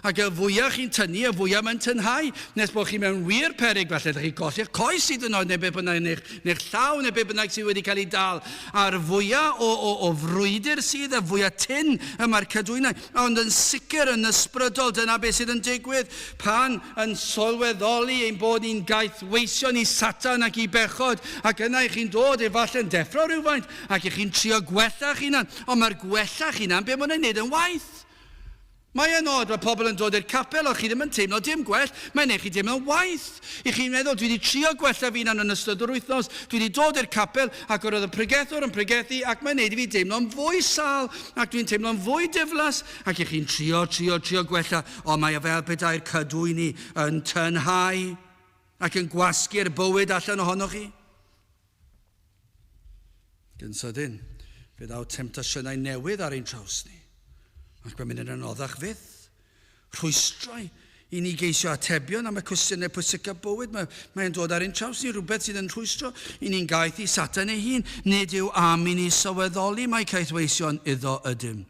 Ac y fwyaf chi'n tynnu, y fwyaf mae'n tynhau. Nes bod chi mewn wir perig, falle ydych chi'n colli'ch coes hyd yn oed, neu beth bynnag, neu'ch, neu'ch llaw, neu beth bynnag sydd wedi cael ei dal. A'r fwyaf o, o, o frwydr sydd, y fwyaf tyn y mae'r cadwynau. Ond yn sicr yn ysbrydol, dyna beth sydd yn digwydd pan yn sylweddoli ein bod ni'n gaethweision i Satan ac i bechod, ac yna i chi'n dod efallai yn deffro rhywfaint, ac i chi'n trio gwella'ch hunan, ond mae'r gwella'ch hunan, be mae'n ei wneud yn waeth. Mae e'n od, mae pobl yn dod i'r capel a chi ddim yn teimlo dim gwell, mae'n neud chi deimlo'n waeth. I chi'n meddwl, dwi wedi trio gwella fy hunan yn ystod yr wythnos, dwi wedi dod i'r capel ac yr oedd y pregethwr yn pregethu ac mae'n neud i fi deimlo'n fwy sâl ac dwi'n teimlo'n fwy diflas ac i chi'n trio, trio, trio gwella, ond mae e fel petai'r cadwyni yn tynhau ac yn gwasgu'r bywyd allan ohonoch chi. Ac yn sydyn, fe ddaw temtasiynau newydd ar ein traws ni, ac mae'n mynd yn anoddach fyth. Rhwystrau i ni geisio atebion am y cwestiynau pwysicaf bywyd. Mae, mae'n dod ar ein traws ni rhywbeth sydd yn rhwystro i ni'n gaeth i Satan ei hun. Nid yw am i ni sylweddoli mai caethweision iddo ydym.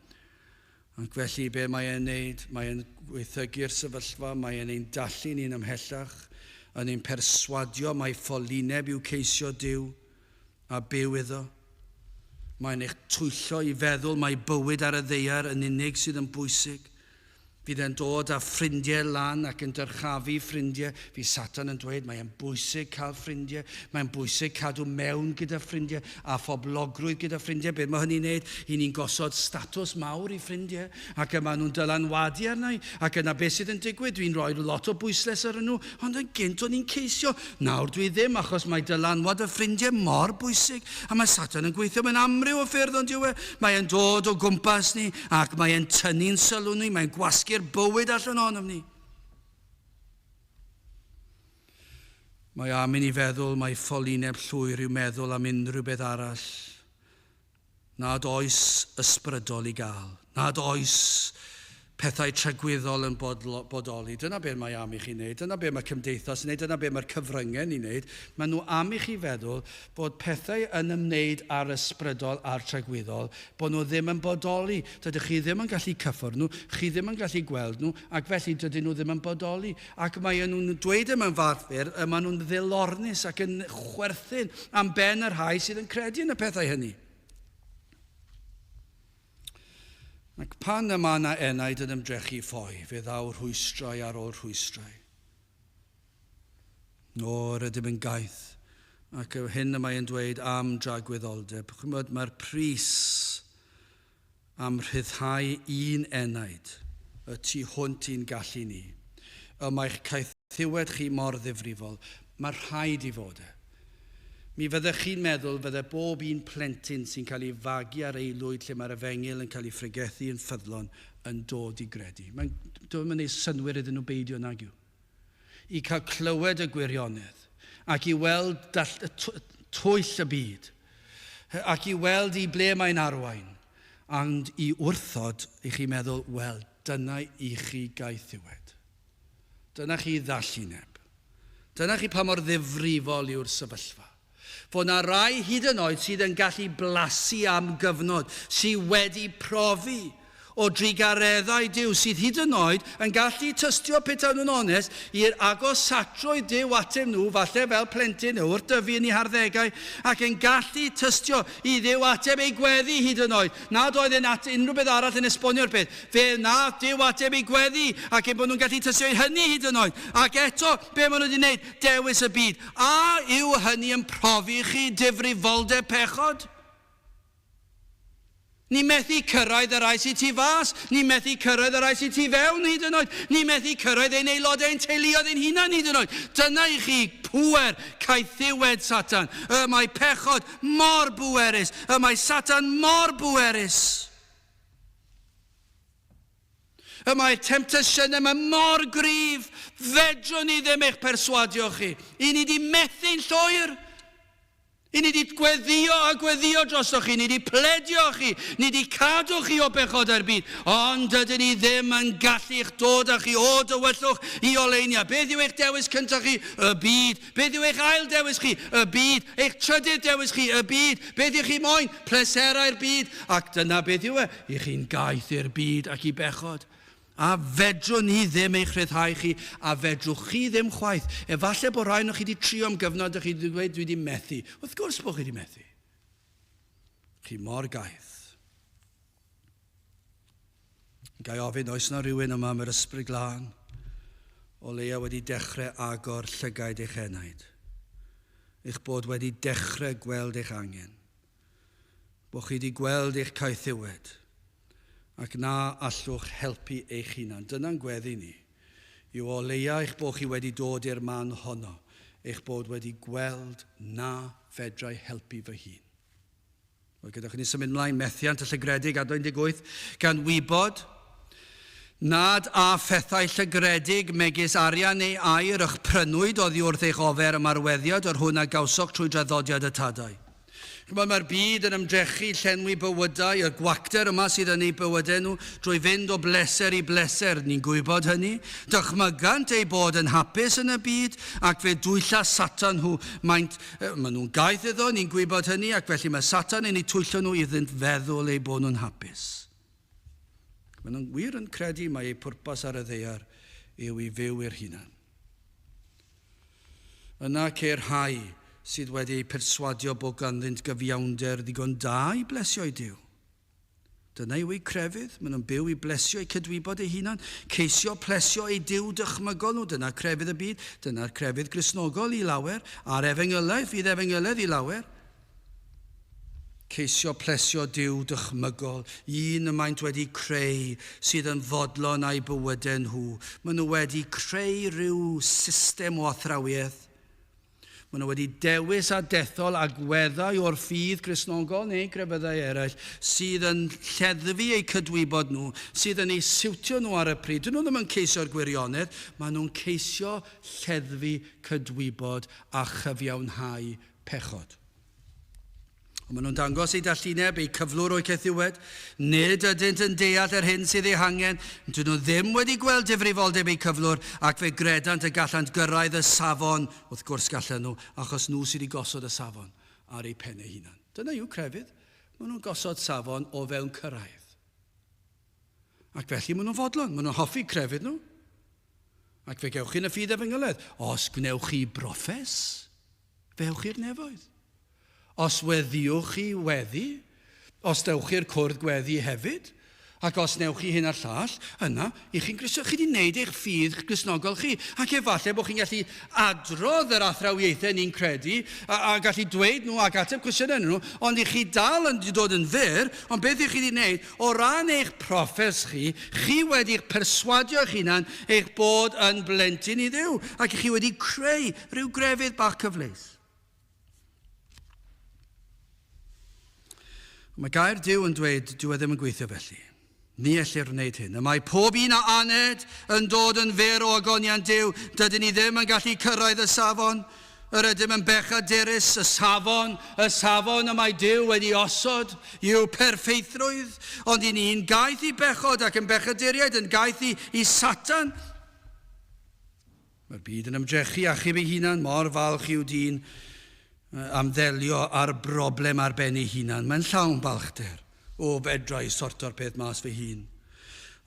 Ac felly be mae e'n neud? Mae e'n gwaethygu'r sefyllfa, mae e'n ein dallu ni'n ymhellach, yn ein perswadio mai ffolineb yw ceisio Duw a byw iddo. Mae'n eich twyllo i feddwl mai bywyd ar y ddaear yn unig sydd yn bwysig. Fydd e'n dod â ffrindiau lan ac yn dyrchafu ffrindiau. Fydd Satan yn dweud mae e'n bwysig cael ffrindiau, mae'n bwysig cadw mewn gyda ffrindiau a phoblogrwydd gyda ffrindiau. Beth mae hynny'n neud? I ni'n gosod statws mawr i ffrindiau ac y maen nhw'n dylanwadu arna i. Ac yna beth sydd yn digwydd? Dwi'n rhoi lot o bwyslais ar nhw, ond yn gynt o'n i'n ceisio. Nawr dwi ddim, achos mae dylanwad y ffrindiau mor bwysig. A mae Satan yn gweithio mewn amryw o ffyrdd ond yw e? Mae e'n dod o gwmpas ni ac mae e'n tynnu'n sylw ni, mae'n gwasgu'r bywyd allan ohonom ni. Mae am i ni feddwl mai ffolineb llwyr yw meddwl am unrhyw beth arall nad oes ysbrydol i gael, nad oes pethau tragwyddol yn bodoli. Dyna beth mae am i chi wneud, dyna beth mae cymdeithas yn wneud, dyna beth mae'r cyfryngau'n ei wneud. Maen nhw am i chi feddwl bod pethau yn ymwneud â'r ysbrydol a'r tragwyddol, bod nhw ddim yn bodoli. Dydych chi ddim yn gallu cyffwrdd nhw, chi ddim yn gallu gweld nhw, ac felly dydyn nhw ddim yn bodoli. Ac mae nhw'n dweud yma'n fath ffyrdd, y maen nhw'n ddilornus ac yn chwerthin am ben y rhai sydd yn credu yn y pethau hynny. Ac pan y mae yna enaid yn ymdrechu ffoi, fe ddaw rhwystrau ar ôl rhwystrau. O, rydym yn gaeth. Ac y hyn y mae'n dweud am dragwyddoldeb. Chymod, mae'r pris am rhyddhau un enaid y tu hwnt i'n gallu ni. Y mae'ch caethiwed chi mor ddifrifol. Mae rhaid i fod e. Mi fyddech chi'n meddwl fydde bob un plentyn sy'n cael ei fagu ar aelwyd lle mae'r efengyl yn cael ei phregethu yn ffyddlon yn dod i gredu. Mae'n dod yn gwneud synnwyr iddyn nhw beidio nag yw. I cael clywed y gwirionedd ac i weld dall, twyll y byd ac i weld i ble mae'n arwain ond i wrthod i chi meddwl, wel, dyna i chi gaethiwed. Dyna chi ddallineb. Dyna chi pa mor ddifrifol yw'r sefyllfa. Fod na rai hyd yn oed sydd yn gallu blasu am gyfnod, sydd wedi profi o drugareddau Duw, sydd hyd yn oed yn gallu tystio petai nhw'n onest i'r agosatrwydd Duw ateb nhw, falle fel plentyn neu wrth dyfu yn eu harddegau, ac yn gallu tystio i Dduw ateb eu gweddi hyd yn oed, nad oedd yn at unrhyw beth arall yn esbonio'r peth. Fe wnaeth Duw ateb eu gweddi, ac ein bod nhw'n gallu tystio i hynny hyd yn oed. Ac eto, be maen nhw wedi wneud? Dewis y byd. A yw hynny yn profi i chi difrifoldeb pechod? Ni methu cyrraedd y rhai sydd tu fas, ni methu cyrraedd y rhai sydd tu fewn hyd yn oed, ni methu cyrraedd ein aelodau ein teuluoedd ein hunain hyd yn oed. Dyna i chi pŵer caethiwed Satan. Y mae pechod mor bwerus, y mae Satan mor bwerus. Y mae'r temtasiynau yma mor gryf, fedrwn ni ddim eich perswadio chi. I ni di methu'n llwyr. I ni di gweddio a gweddio drosoch chi, ni di pledio chi, ni di cadw chi o bechodau'r byd, ond dydyn ni ddim yn gallu'ch dod â chi o dywyllwch i oleuniad. Beth yw eich dewis cyntaf chi? Y byd. Beth yw eich ail dewis chi? Y byd. Eich trydydd dewis chi? Y byd. Beth ych chi moyn? Pleserau'r byd. Ac dyna beth yw e. Ych chi'n gaeth i'r byd ac i bechod. A fedrwn ni ddim eich rhyddhau chi, a fedrwch chi ddim chwaith. Efallai bod rhai ohonoch chi wedi trio am gyfnod a chi wedi dweud, dwi wedi methu. Wrth gwrs bod chi wedi methu. Chi mor gaeth. Ga i ofyn, oes yna rhywun yma am yr Ysbryd Glân o leia wedi dechrau agor llygaid eich enaid? Eich bod wedi dechrau gweld eich angen? Bod chi wedi gweld eich caethiwed ac na allwch helpu eich hunan? Dyna'n gweddi ni, yw o leia eich bod chi wedi dod i'r man honno, eich bod wedi gweld na fedrai helpu fy hun. Wel, gyda ni symud mlaen, methiant y llygredig, adnod 18, gan wybod nad â phethau llygredig megis arian neu aur y'ch prynwyd oddi wrth eich ofer ymarweddiad yr hwn a gawsoch trwy draddodiad y tadau. Chymod, mae'r byd yn ymdrechu llenwi bywydau, y gwacter yma sydd yn eu bywydau nhw, drwy fynd o bleser i bleser. Ni'n gwybod hynny. Dychmygant eu bod yn hapus yn y byd, ac fe dwylla Satan nhw. Maent Maen nhw'n gaeth iddo, ni'n gwybod hynny, ac felly mae Satan yn eu twyllo nhw iddynt feddwl eu bod nhw'n hapus. Maen nhw'n wir yn credu mai eu pwrpas ar y ddaear yw i fyw i'r hunan. Yna ceir rhai sydd wedi eu perswadio bod ganddynt gyfiawnder ddigon da i blesio eu Duw. Dyna yw eu crefydd. Maen nhw'n byw i blesio eu cydwybod eu hunan, ceisio plesio eu duw dychmygol nhw. Dyna crefydd y byd, dyna'r crefydd Gristnogol i lawer, a'r efengylaeth fydd efengyledd i lawer. Ceisio plesio duw dychmygol, un y maent wedi creu sydd yn fodlon â'u bywydau nhw. Maen nhw wedi creu rhyw system o athrawiaeth. Maen nhw wedi dewis a dethol agweddau o'r ffydd Gristnogol neu grefyddau eraill sydd yn lleddfu eu cydwybod nhw, sydd yn eu siwtio nhw ar y pryd. Dyn nhw ddim yn ceisio'r gwirionedd, maen nhw'n ceisio lleddfu cydwybod a chyfiawnhau pechod. Ond maen nhw'n dangos eu dallineb, eu cyflwr o'u caethiwed. Nid ydynt yn deall yr hyn sydd ei hangen. Dyn nhw ddim wedi gweld difrifoldeb eu cyflwr ac fe gredant y gallant gyrraedd y safon. Wrth gwrs gallan nhw, achos nhw sydd wedi gosod y safon ar eu pen eu hunan. Dyna yw crefydd. Maen nhw'n gosod safon o fewn cyrraedd. Ac felly maen nhw'n fodlon, maen nhw'n hoffi crefydd nhw. Ac fe gewch chi yn y ffydd efengylaidd, os gwnewch chi broffes, fe ewch i'r nefoedd. Os weddïwch chi weddi, os dewch i'r cwrdd gweddi hefyd, ac os newch chi hyn a'r llall, yna, i chi'n Gristion, chi wedi wneud eich ffydd Gristnogol chi, ac efallai bod chi'n gallu adrodd yr athrawiaethau ni'n credu, a, a gallu dweud nhw ac ateb cwestiynau nhw, ond i chi dal yn dod yn fyr, ond beth i chi wedi wneud, o ran eich proffes chi, chi wedi'ch perswadio eich hunan eich bod yn blentyn i Dduw, ac i chi wedi creu rhyw grefydd bach cyfleus. Mae gair Duw yn dweud, dyw e ddim yn gweithio felly. Ni ellir wneud hyn. Y mae pob un a aned yn dod yn fyr o ogoniant Duw. Dydyn ni ddim yn gallu cyrraedd y safon. Yr ydym yn bechadurus, y safon, y safon y mae Duw wedi osod yw perffeithrwydd. Ond i ni'n gaeth i bechod ac yn bechaduriaid, yn gaeth i, i Satan. Mae'r byd yn ymdrechu achub ei hunan, mor falch yw dyn am ddelio â'r broblem ar ben ei hunan. Mae'n llawn balchder. O, fedra i sorto'r peth mas fy hun.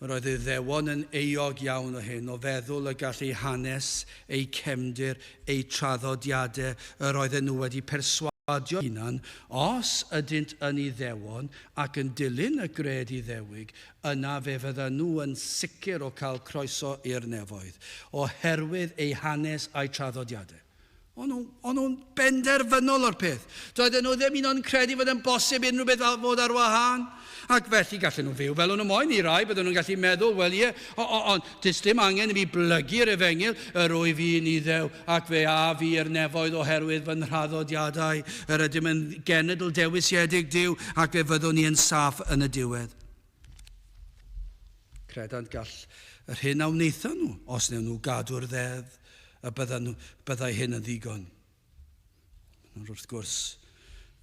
Yr oedd Iddewon yn euog iawn o hyn, o feddwl y gall eu hanes, eu cefndir, eu traddodiadau, yr oedden nhw wedi perswadio hunan, os ydynt yn Iddewon ac yn dilyn y gred Iddewig, yna fe fyddan nhw yn sicr o cael croeso i'r nefoedd, oherwydd eu hanes a'u traddodiadau. O'n nhw, o'n nhw'n benderfynol o'r peth. Doedden nhw ddim un o'n credu fod yn bosib unrhyw beth fod ar wahân. Ac felly gallen nhw fyw fel o'n nhw moyn i rai, bydden nhw'n gallu meddwl, wel ie, ond does dim angen i fi blygu'r efengyl, yr wyf i'n Iddew, ac fe af fi i'r nefoedd oherwydd fy nhraddodiadau. Yr ydym yn genedl dewisiedig Duw, ac fe fyddwn ni yn saff yn y diwedd. Credant gall yr hyn a wnaethon nhw, os wnewn nhw gadw'r ddeddf, y byddan nhw, byddai hyn yn ddigon. Ond wrth gwrs,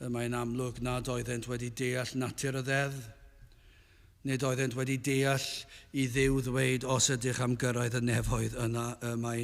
y mae'n amlwg nad oeddent wedi deall natur y ddeddf. Nid oeddent wedi deall i Dduw ddweud, os ydych am gyrraedd y nefoedd, yna y mae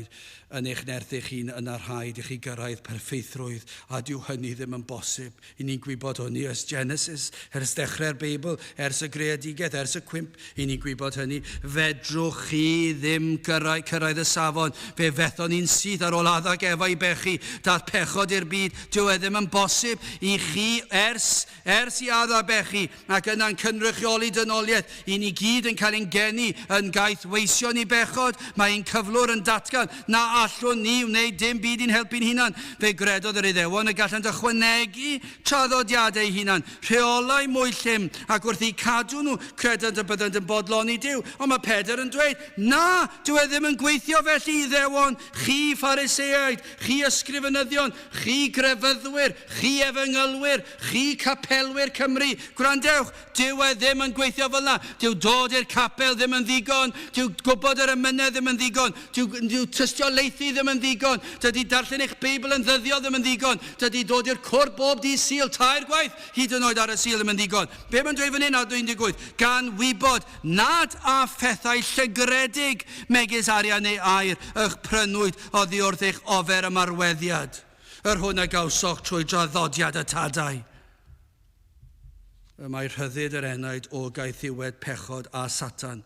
yn eich nerth eich hun, yna rhaid i chi gyrraedd perffeithrwydd, a dyw hynny ddim yn bosib. I ni'n gwybod hynny ers Genesis, ers dechrau'r Beibl, ers y greadigaeth, ers y cwymp, I ni'n gwybod hynny. Fedrwch chi ddim gyrraedd, cyrraedd y safon. Fe fethon ni'n syth ar ôl Adda ac Efa i bechu. Daeth pechod i'r byd. Dyw e ddim yn bosib i chi ers, ers i Adda bechu ac yna'n cynrychioli dynoliaeth. I ni gyd yn cael ein geni yn gaethweision i bechod. Mae ein cyflwr yn datgan na allwn ni wneud dim byd i'n helpu'n hunan. Fe gredodd yr Iddewon y gallant ychwanegu traddodiadau eu hunan, rheolau mwy llym, ac wrth eu cadw nhw, credant y byddant yn bodloni Duw. Ond mae Pedr yn dweud, Na, dyw e ddim yn gweithio felly, Iddewon, chi Phariseaid, chi ysgrifenyddion, chi grefyddwyr, chi efengylwyr, chi capelwyr Cymru, gwrandewch, dyw e ddim yn gweithio fel 'na. Dyw dod i'r capel ddim yn ddigon, dyw gwybod yr emynau ddim yn ddigon, dyw, dyw tystiolaethu ddim yn ddigon, dydy darllen eich Beibl yn ddyddiol ddim yn ddigon, dydy dod i'r cwrdd bob dydd Sul tair gwaith hyd yn oed ar y Sul ddim yn ddigon. Be mae'n dweud fan hyn, adnod 18? Gan wybod nad â phethau llygredig megis arian neu aur y'ch prynwyd oddi wrth eich ofer ymarweddiad, yr hwn a gawsoch trwy draddodiad y tadau. Y mae rhyddid yr enaid o gaethiwed pechod a Satan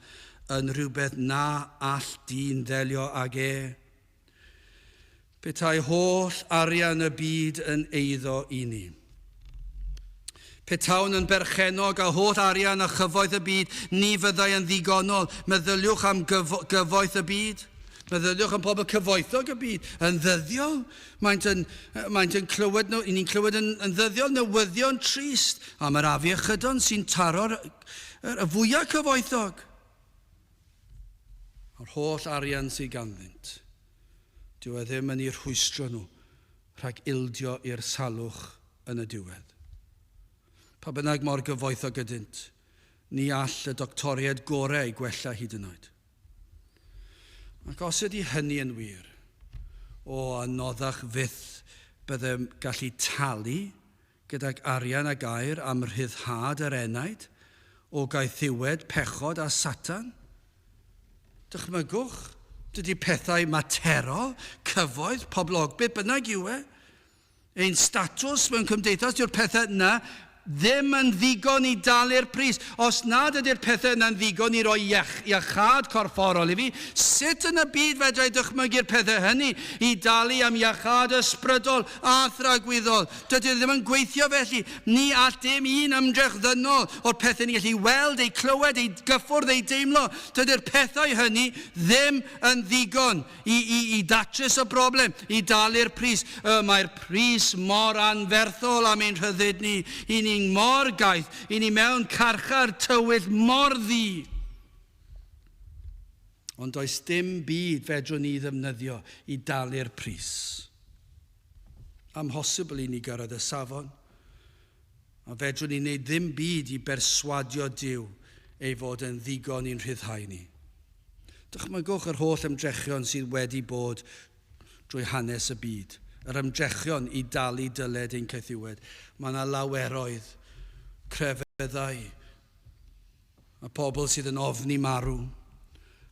yn rhywbeth na all dyn ddelio ag e. Petai holl arian y byd yn eiddo i ni. Petawn yn berchennog a holl arian a chyfoeth y byd, ni fyddai yn ddigonol. Meddyliwch am gyfo gyfoeth y byd. Meddyliwch am pobl cyfoethog y byd. Yn ddyddiol, maent yn, maent yn clywed, i ni'n clywed yn, yn ddyddiol newyddion trist am yr afiechydon sy'n taro'r y fwyaf cyfoethog. A'r holl arian sydd ganddynt, dyw e ddim yn eu rhwystro nhw rhag ildio i'r salwch yn y diwedd. Pa bynnag mor gyfoethog ydynt, ni all y doctoriaid gorau eu gwella hyd yn oed. Ac os ydy hynny yn wir, o, anoddach fyth byddem gallu talu gydag arian a gair am rhyddhad yr enaid o gaethiwed pechod a Satan? Dychmygwch, dydy pethau materol, cyfoeth, poblog, beth bynnag yw e, ein statws mewn cymdeithas, dyw'r pethau yna ddim yn ddigon i dalu'r pris. Os nad ydy'r pethau yna'n ddigon i roi iachâd corfforol i fi, sut yn y byd fedra i dychmygu'r pethau hynny i dalu am iachâd ysbrydol a thragwyddol? Dydy o ddim yn gweithio felly. Ni all dim un ymdrech ddynol o'r pethau ni'n gallu weld, eu clywed, eu gyffwrdd, eu deimlo, dydy'r pethau hynny ddim yn ddigon i, i, i ddatrys y broblem, i dalu'r pris. Y mae'r pris mor anferthol am ein rhyddid ni. I ni'n mor gaeth, i ni mewn carchar tywyll mor ddu. Ond does dim byd fedrwn ni ddefnyddio i dalu'r pris. Amhosibl i ni gyrraedd y safon. A fedrwn ni wneud ddim byd i berswadio Duw ei fod yn ddigon i'n rhyddhau ni. Dychmygwch yr holl ymdrechion sydd wedi bod drwy hanes y byd, yr ymdrechion i dalu dyled ein caethiwed. Mae yna laweroedd, crefyddau, a pobl sydd yn ofni marw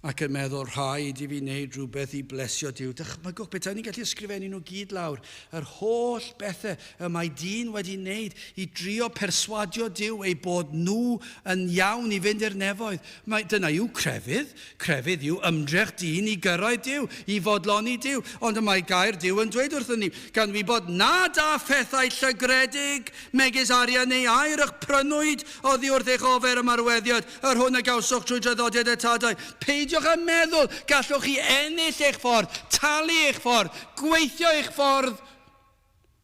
ac yn meddwl rhaid i fi wneud rhywbeth i blesio Duw. Dychmygwch petai ni'n gallu ysgrifennu nhw gyd lawr, yr holl bethau y mae dyn wedi wneud i drio perswadio Duw eu bod nhw yn iawn i fynd i'r nefoedd. Mae, dyna yw crefydd. Crefydd yw ymdrech dyn i gyrraedd Duw, i fodloni Duw. Ond y mae gair Duw yn dweud wrthyn ni, gan wybod nad â phethau llygredig, megis arian neu aur y'ch prynwyd oddi wrth eich ofer ymarweddiad, yr hwn a gawsoch trwy draddodiad y tadau. Peidiwch â meddwl gallwch chi ennill eich ffordd, talu eich ffordd, gweithio eich ffordd.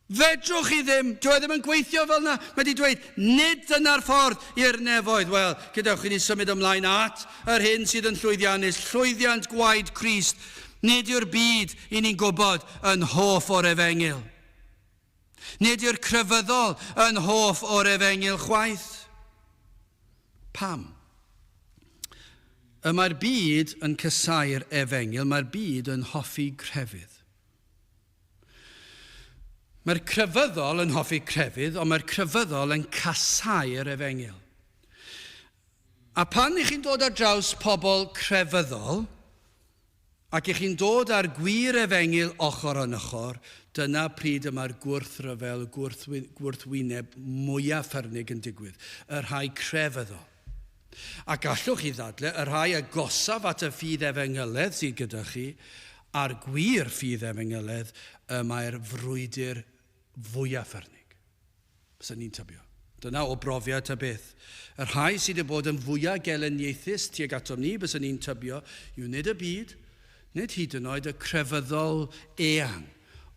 Fedrwch chi ddim, dyw e ddim yn gweithio fel 'na. Mae wedi dweud, nid dyna'r ffordd i'r nefoedd. Wel, gadewch i ni symud ymlaen at yr hyn sydd yn llwyddiannus, llwyddiant gwaed Crist. Nid yw'r byd, i ni'n gwybod, yn hoff o'r efengyl. Nid yw'r crefyddol yn hoff o'r efengyl chwaith. Pam? Y mae'r byd yn casáu'r efengyl, mae'r byd yn hoffi crefydd. Mae'r crefyddol yn hoffi crefydd, ond mae'r crefyddol yn casáu'r efengyl. A pan ych chi'n dod ar draws pobl crefyddol, Ac i chi'n dod â'r gwir efengyl ochr yn ochr, dyna pryd y mae'r gwrthryfel, y gwrthwyneb mwyaf ffyrnig yn digwydd, y rhai crefyddol. A gallwch chi ddadle, y rhai agosaf at y ffydd efengyledd sydd gyda chi, a'r gwir ffydd efengyledd, y mae'r frwydr fwyaf ffyrnig. Bysen ni'n tybio. Dyna o brofiad ta beth. Y rhai sydd wedi bod yn fwyaf gelyniaethus tuag atom ni, bysen ni'n tybio, yw nid y byd, nid hyd yn oed y crefyddol eang,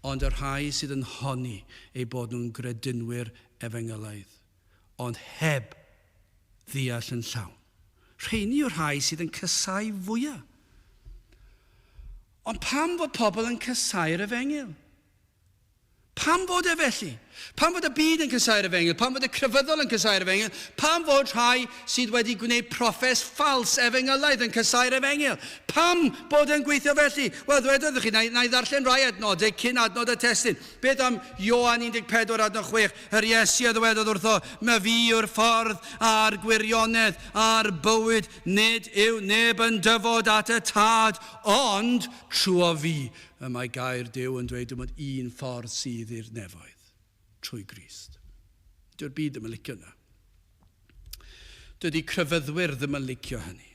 ond y rhai sydd yn honni eu bod nhw'n gredinwyr efengylaidd, ond heb ddeall yn llawn. Rheini yw'r rhai sydd yn casáu fwyaf. Ond pam fod pobl yn casáu'r efengyl? Pam fod e felly? Pam fod y byd yn casáu'r efengyl? Pam fod y crefyddol yn casáu'r efengyl? Pam fod rhai sydd wedi gwneud proffes ffals efengylaidd yn casáu'r efengyl? Pam bod e'n gweithio felly? Wel, ddwedodd chi, na, na i ddarllen rai adnodau cyn adnod y testun. Beth am Ioan 14 adnod 6? Yr Iesu a ddywedodd wrtho, My fi yw'r ffordd a'r gwirionedd a'r bywyd, nid yw neb yn dyfod at y Tad, ond trwy fi. Y mae gair Duw yn dweud dim ond un ffordd sydd i'r nefoedd, trwy Grist. Dyw'r byd ddim yn licio yna. Dydy crefyddwyr ddim yn licio hynny.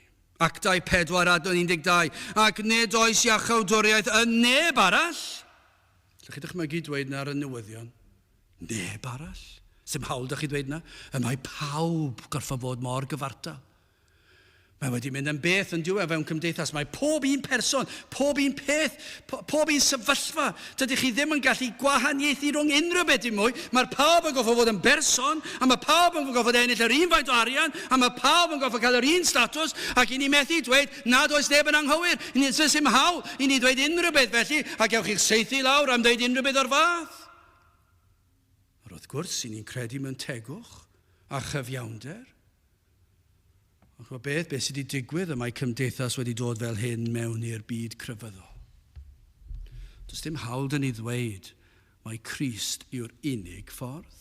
Actau 4 adnod 12, ac nid oes iachawdwriaeth yn neb arall. Lle chi dychmygu dweud na ar y newyddion? Neb arall. Sim hawl da chi dweud na. Y mae pawb gorfod fod mor gyfartal. Mae wedi mynd yn beth yn diwedd fewn cymdeithas. Mae pob un person, pob un peth, pob un sefyllfa. Dydych chi ddim yn gallu gwahaniaethu rhwng unrhyw beth dim mwy. Mae'r pawb yn gorfod fod yn berson, a mae pawb yn gorfod ennill yr un faint o arian, a mae pawb yn gorfod cael yr un statws, ac i ni methu dweud nad oes neb yn anghywir. I ni does dim hawl i ni ddweud unrhyw beth felly, a gewch chi'ch saethu lawr am dweud unrhyw beth o'r fath. Ond wrth gwrs, i ni'n credu mewn tegwch a chyfiawnder. Ond ch'mod beth, beth sydd wedi digwydd, y mae cymdeithas wedi dod fel hyn mewn i'r byd crefyddol. Does dim hawl dyn ni ddweud mai Crist yw'r unig ffordd.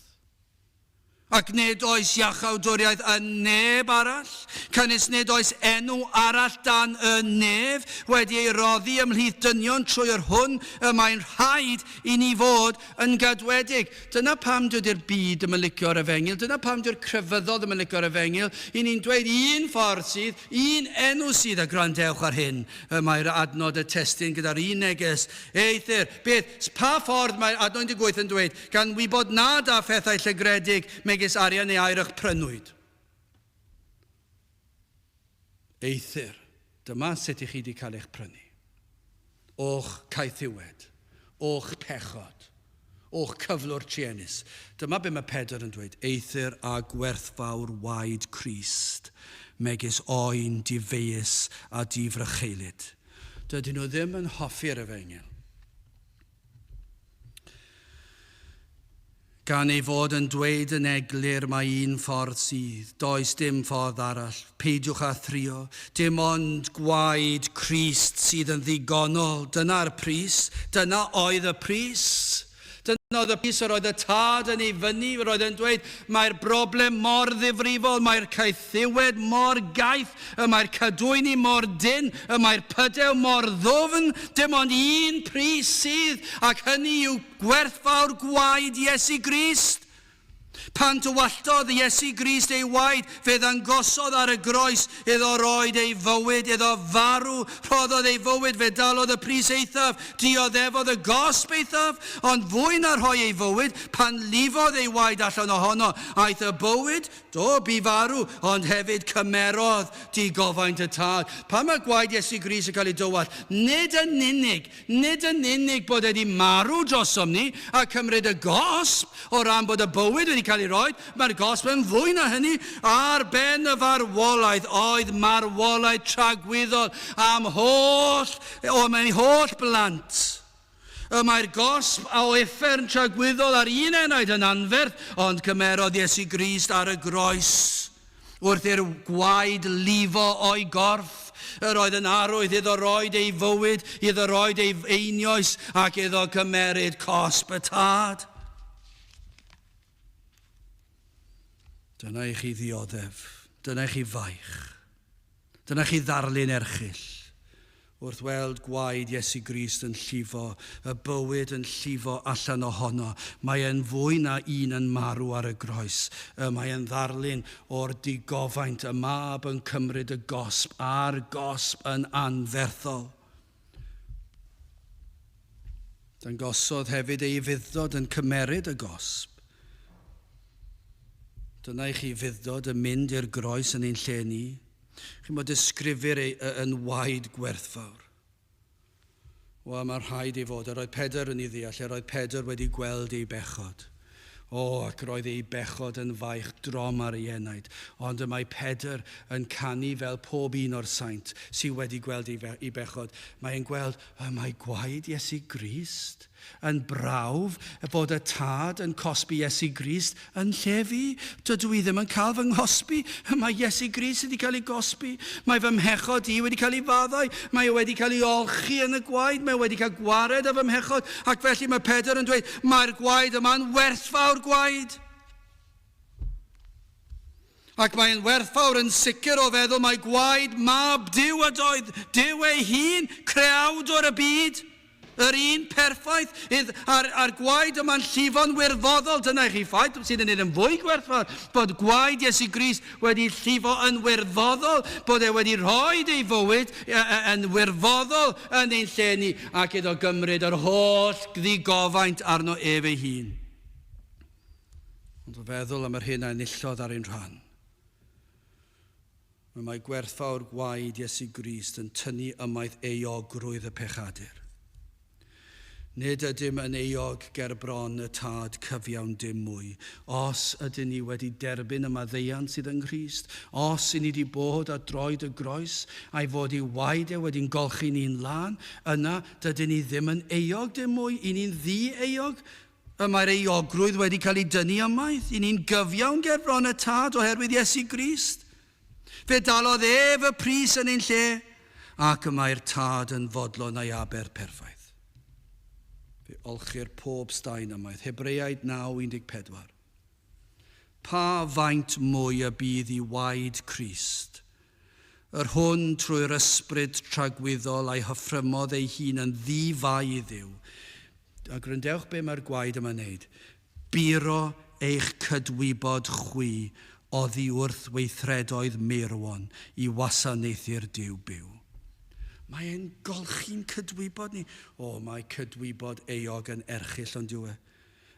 Ac nid oes iachawdwriaeth yn neb arall, canys nid oes enw arall dan y nef wedi ei roddi ymhlith dynion trwy yr hwn y mae'n rhaid i ni fod yn gadwedig. Dyna pam dydy'r byd ddim yn licio'r efengyl, dyna pam dyw'r crefyddol ddim yn licio'r efengyl. I ni'n dweud un ffordd sydd, un enw sydd, a gwrandewch ar hyn, y mae'r adnod y testun gyda'r un neges. Eithr, beth, pa ffordd mae adnod 18 yn dweud, gan wybod nad â phethau llygredig megis arian neu aur y'ch prynwyd. Eithr, dyma sut i chi wedi cael eich prynu. O'ch caethiwed, o'ch pechod, o'ch cyflwr truenus. Dyma be mae Pedr yn dweud, eithr â gwerthfawr waed Crist, megis oen difeius a difrycheulyd. Dydyn nhw ddim yn hoffi'r efengyl. Gan ei fod yn dweud yn eglur mai un ffordd sydd, does dim ffordd arall, peidiwch â thrio, dim ond gwaed Crist sydd yn ddigonol, dyna'r pris, dyna oedd y pris. Dyna oedd y pris yr oedd y tad yn ei fynnu, yr oedd e'n dweud, mae'r broblem mor ddifrifol, mae'r caethiwed mor gaeth, y mae'r cadwyni mor dynn, y mae'r pydew mor ddwfn, dim ond un pris sydd, ac hynny yw gwerthfawr gwaed Iesu Grist. Pan tywalltodd Iesu Grist ei waed, fe ddangosodd ar y groes iddo roed ei fywyd, iddo farw, rhoddodd ei fywyd, fe dalodd y pris eithaf, dioddefodd y gosb eithaf, ond fwy na rhoi ei fywyd, pan lifodd ei waed allan ohono, aeth y bywyd, Do, bu farw, ond hefyd cymerodd digofaint y Tad. Pan mae gwaed Iesu Grist yn cael ei dywallt, nid yn unig, nid yn unig bod e wedi marw drosom ni a cymryd y gosb o ran bod y bywyd wedi cael ei roi, mae'r gosb yn fwy na hynny. Ar ben y farwolaeth oedd marwolaeth tragwyddol am holl, o, am ei holl blant. Y mae'r gosb a o uffern tragwyddol ar un enaid yn anferth, ond cymerodd Iesu Grist ar y groes. Wrth i'r gwaed lifo o'i gorff, yr oedd yn arwydd iddo roed ei fywyd, iddo roed ei einioes, ac iddo cymeryd cosb y Tad. Dyna i chi ddioddef, dyna i chi faich, dyna i chi ddarlun erchyll wrth weld gwaed Iesu Grist yn llifo, y bywyd yn llifo allan ohono. Mae e'n fwy na un yn marw ar y groes. Y mae e'n ddarlun o'r digofaint, y mab yn cymryd y gosb, a'r gosb yn anferthol. Dangosodd hefyd ei ufudd-dod yn cymeryd y gosb. Dyna i chi fudd-dod yn mynd i'r groes yn ein lle ni. Chi'n bod disgrifir ei yn waed gwerthfawr. Wel, mae rhaid ei fod. Yr oedd Pedr yn ei ddeall, yr oedd Pedr wedi gweld ei bechod. O, ac roedd ei bechod yn faich drom ar ei enaid. Ond y mae Pedr yn canu fel pob un o'r saint sydd wedi gweld ei, ei bechod. Mae'n gweld, y mae gwaed Iesu Grist yn brawf bod y Tad yn cosbi Iesu Grist yn lle fi. Dydw i ddim yn cael fy nghosbi. Mae Iesu Grist wedi cael ei gosbi. Mae fy mhechod i wedi cael ei faddau. Mae e wedi cael ei olchi yn y gwaed. Mae e wedi cael gwared ar fy mhechod. Ac felly mae Pedr yn dweud, mae'r gwaed yma'n werthfawr gwaed. Ac mae'n werthfawr yn sicr o feddwl mai gwaed mab Duw ydoedd, Duw ei hun, creawdwr y byd. Yr un perffaith, idd, a'r, a'r gwaed yma'n llifo'n wirfoddol. Dyna i chi ffaith sydd yn un yn fwy gwerthfawr, bod gwaed Iesu Grist wedi llifo yn wirfoddol, bod e wedi rhoi ei fywyd yn wirfoddol yn ein lle ni, ac iddo gymryd yr holl ddigofaint arno ef ei hun. Ond o feddwl am yr hyn a enillodd ar ein rhan, Y mae gwerthfawr gwaed Iesu Grist yn tynnu ymaith euogrwydd y pechadur. Nid ydym yn euog ger bron y Tad cyfiawn dim mwy. Os ydyn ni wedi derbyn y maddeuant sydd yng Nghrist, os i ni wedi bod ar droed y groes, a'i fod i waed e wedi'n golchi ni'n lân, yna dydyn ni ddim yn euog dim mwy, i ni'n ddi-euog. Y mae'r euogrwydd wedi cael ei dynnu ymaith. I ni'n gyfiawn ger bron y Tad oherwydd Iesu Grist. Fe dalodd ef y pris yn ein lle, ac y mae'r Tad yn fodlon a'i aberth perffaith. Fe olchir pob staen ymaith. Hebreaid 9:14. Pa faint mwy y bydd i waed Crist, yr hwn trwy'r ysbryd tragwyddol a'i hyffrymodd ei hun yn ddi-fai i Dduw. A gwrandewch be mae'r gwaed yma'n neud. Buro eich cydwybod chwi oddi wrth weithredoedd meirwon i wasanaethu'r Duw byw. Mae e'n golchi'n cydwybod ni. O, mae cydwybod euog yn erchyll ond yw e.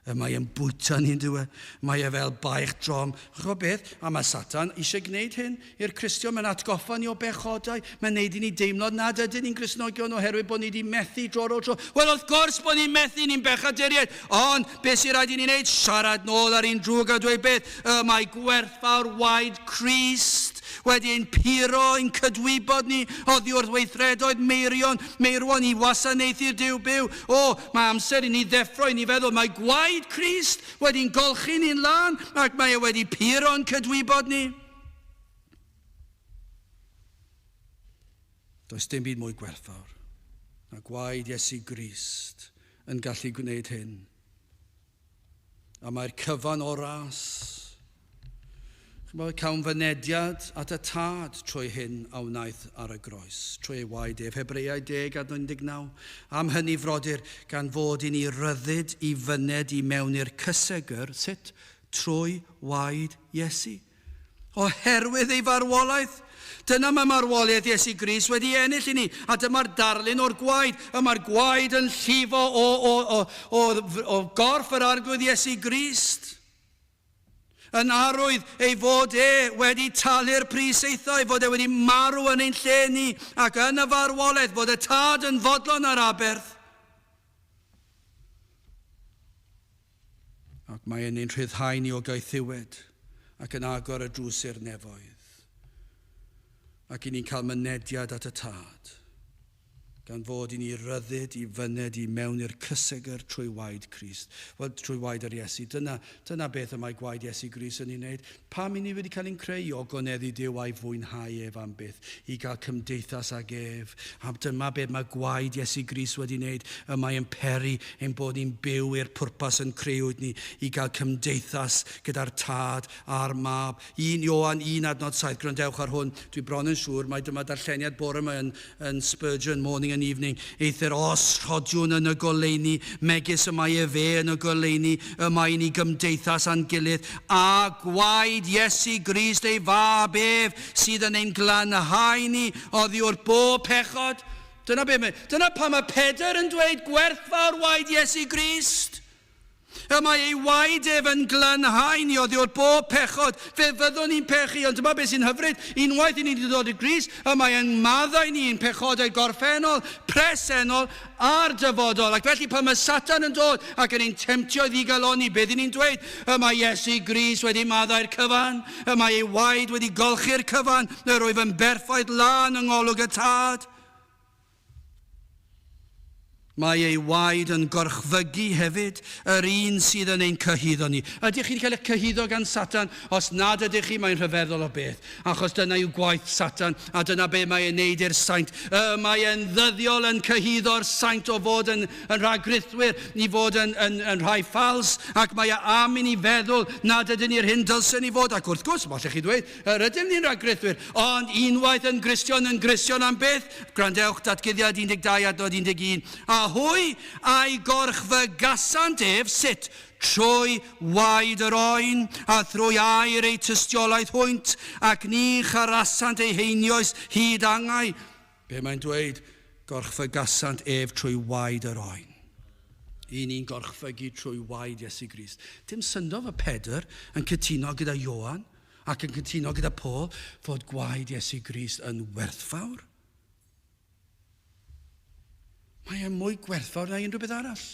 Y mae e'n bwyta ni, yn e? Mae e fel baich drom. Ch'mo beth? A mae Satan eisiau gwneud hyn i'r Cristion. Mae'n atgoffa ni o bechodau. Mae'n neud i ni deimlo nad ydyn ni'n Gristnogion oherwydd bod ni wedi methu dro ar ôl tro. Wel, wrth gwrs bod ni'n methu, ni'n bechaduriaid. Ond beth sy'n rhaid i ni wneud? Siarad nôl ar un drwg a dweud beth? Y mae gwerthfawr waed Crist wedi ein puro, ein cydwybod ni oddi wrth weithredoedd meirion, meirwon i wasanaethu'r Duw byw. O, mae amser i ni ddeffro, i ni feddwl, mae gwaed Crist wedi'n golchi ni'n lân ac mae e wedi puro'n cydwybod ni. Does dim byd mwy gwerthfawr na gwaed Iesu Grist yn gallu gwneud hyn. A mae'r cyfan o ras. Chymod, cawn fynediad at y Tad trwy hyn a wnaeth ar y groes, trwy ei waed ef. Hebreaid 10 adnod 19. Am hynny, frodyr, gan fod i ni ryddid i fyned i mewn i'r cysegr, sut? Trwy waed Iesu. Oherwydd ei farwolaeth. Dyna mae marwolaeth Iesu Grist wedi ennill i ni. A dyma'r darlun o'r gwaed. Y mae'r gwaed yn llifo o, o, o, o, o gorff yr Arglwydd Iesu Grist. Yn arwydd ei fod e wedi talu'r pris eithaf, ei fod e wedi marw yn ein lle ni, ac yn y farwolaeth fod y Tad yn fodlon ar aberth. Ac mae e'n ein rhyddhau ni o gaethiwed ac yn agor y drws i'r nefoedd. Ac i ni'n cael mynediad at y Tad. Gan fod i ni ryddid i fyned i mewn i'r cysegr trwy waed Crist. Wel, trwy waed yr Iesu. Dyna, dyna beth y mae gwaed Iesu Grist yn ei wneud. Pam i ni wedi cael ein creu i ogoneddu Duw a'i fwynhau ef am byth, i gael cymdeithas ag ef. A dyma beth mae gwaed Iesu Grist wedi wneud. Y mae yn peri ein bod ni'n byw i'r pwrpas yn creuwyd ni, i gael cymdeithas gyda'r Tad a'r Mab. 1 Ioan 1 adnod 7, gwrandewch ar hwn, dwi bron yn siŵr mai dyma darlleniad bore yma yn, yn Spurgeon, Morning and Evening. Eithr os rhodiwn yn y goleuni, megis y mae efe yn y goleuni, y mae i ni gymdeithas â'n gilydd, a gwaed Iesu Grist ei fab ef, sydd yn ein glanhau ni oddi wrth bob pechod. Dyna, be mae, dyna pam mae Pedr yn dweud gwerthfawr waed Iesu Grist. Y mae ei waed ef yn glanhau ni oddi wrth bob pechod. Fe fyddwn ni'n pechu, ond dyma beth sy'n hyfryd. Unwaith i ni wedi dod i Grist, y mae yn maddau ni ein pechodau gorffennol, presennol a'r dyfodol. Ac felly pan mae Satan yn dod ac yn ein temtio i ddigalonni, beth i ni'n dweud? Y mae Iesu Grist wedi maddau'r cyfan. Y mae ei waed wedi golchi'r cyfan. Yr wyf yn berffaith lân yng ngolwg y Tad. Mae ei waed yn gorchfygu hefyd yr un sydd yn ein cyhuddo ni. Ydych chi wedi cael eich cyhuddo gan Satan? Os nad ydych chi, mae'n rhyfeddol o beth, achos dyna yw gwaith Satan, a dyna be mae e'n neud i'r saint. Y mae e'n ddyddiol yn cyhuddo'r saint o fod yn, yn rhagrithwyr, i fod yn, yn, yn rhai ffals, ac mae e am i ni feddwl nad ydyn ni'r hyn dylsen ni fod. Ac wrth gwrs, allech chi dweud, yr ydym ni'n rhagrithwyr, ond unwaith yn Gristion, yn Gristion am byth. Gwrandewch, Datguddiad 12 adnod 11. A hwy a'i gorchfygasant ef, sut? Trwy waed yr oen, a thrwy air eu tystiolaeth hwynt, ac ni charasant eu heinioes hyd angau. Be mae'n dweud? Gorchfygasant ef trwy waed yr oen. I ni'n gorchfygu trwy waed Iesu Grist. Dim syndod fod Pedr yn cytuno gyda Ioan ac yn cytuno gyda Paul fod gwaed Iesu Grist yn werthfawr. Mae e'n mwy gwerthfawr na unrhyw beth arall.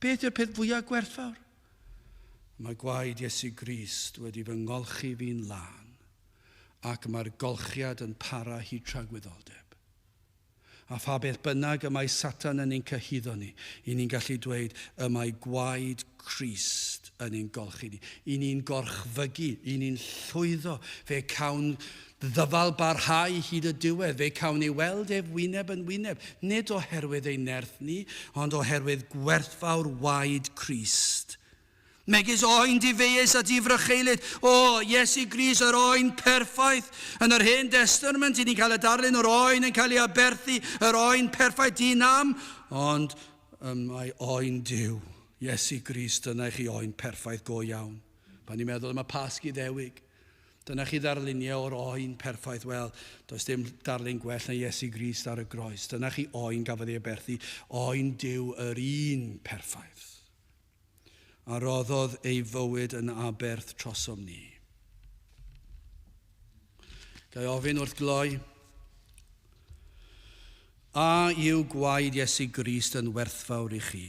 Beth yw'r peth fwyaf gwerthfawr? Mae gwaed Iesu Grist wedi fy ngolchi fi'n lân, ac mae'r golchiad yn para hyd tragwyddoldeb. A pha beth bynnag y mae Satan yn ein cyhuddo ni, i ni'n gallu dweud, y mae gwaed Crist yn ein golchi ni. I ni'n gorchfygu, i ni'n llwyddo. Fe cawn ddyfal barhau hyd y diwedd, fe cawn ei weld ef wyneb yn wyneb, nid oherwydd ei nerth ni, ond oherwydd gwerthfawr waed Crist. Megis oen difeius a difrycheulyd. O, Iesu Grist, yr oen perffaith. Yn yr Hen Testament, i ni'n cael y darlun o'r oen yn cael ei aberthu, yr oen perffaith di-nam, ond mae oen Duw. Iesu Grist, dyna i chi oen perffaith go iawn. Pan ni'n meddwl am y Pasg Iddewig, dyna chi ddarluniau o'r oen perffaith. Wel, does dim darlun gwell na Iesu Grist ar y groes. Dyna chi oen gafodd ei aberthu, oen Duw, yr un perffaith, a roddodd ei fywyd yn aberth trosom ni. Ga i ofyn wrth gloi, a yw gwaed Iesu Grist yn werthfawr i chi?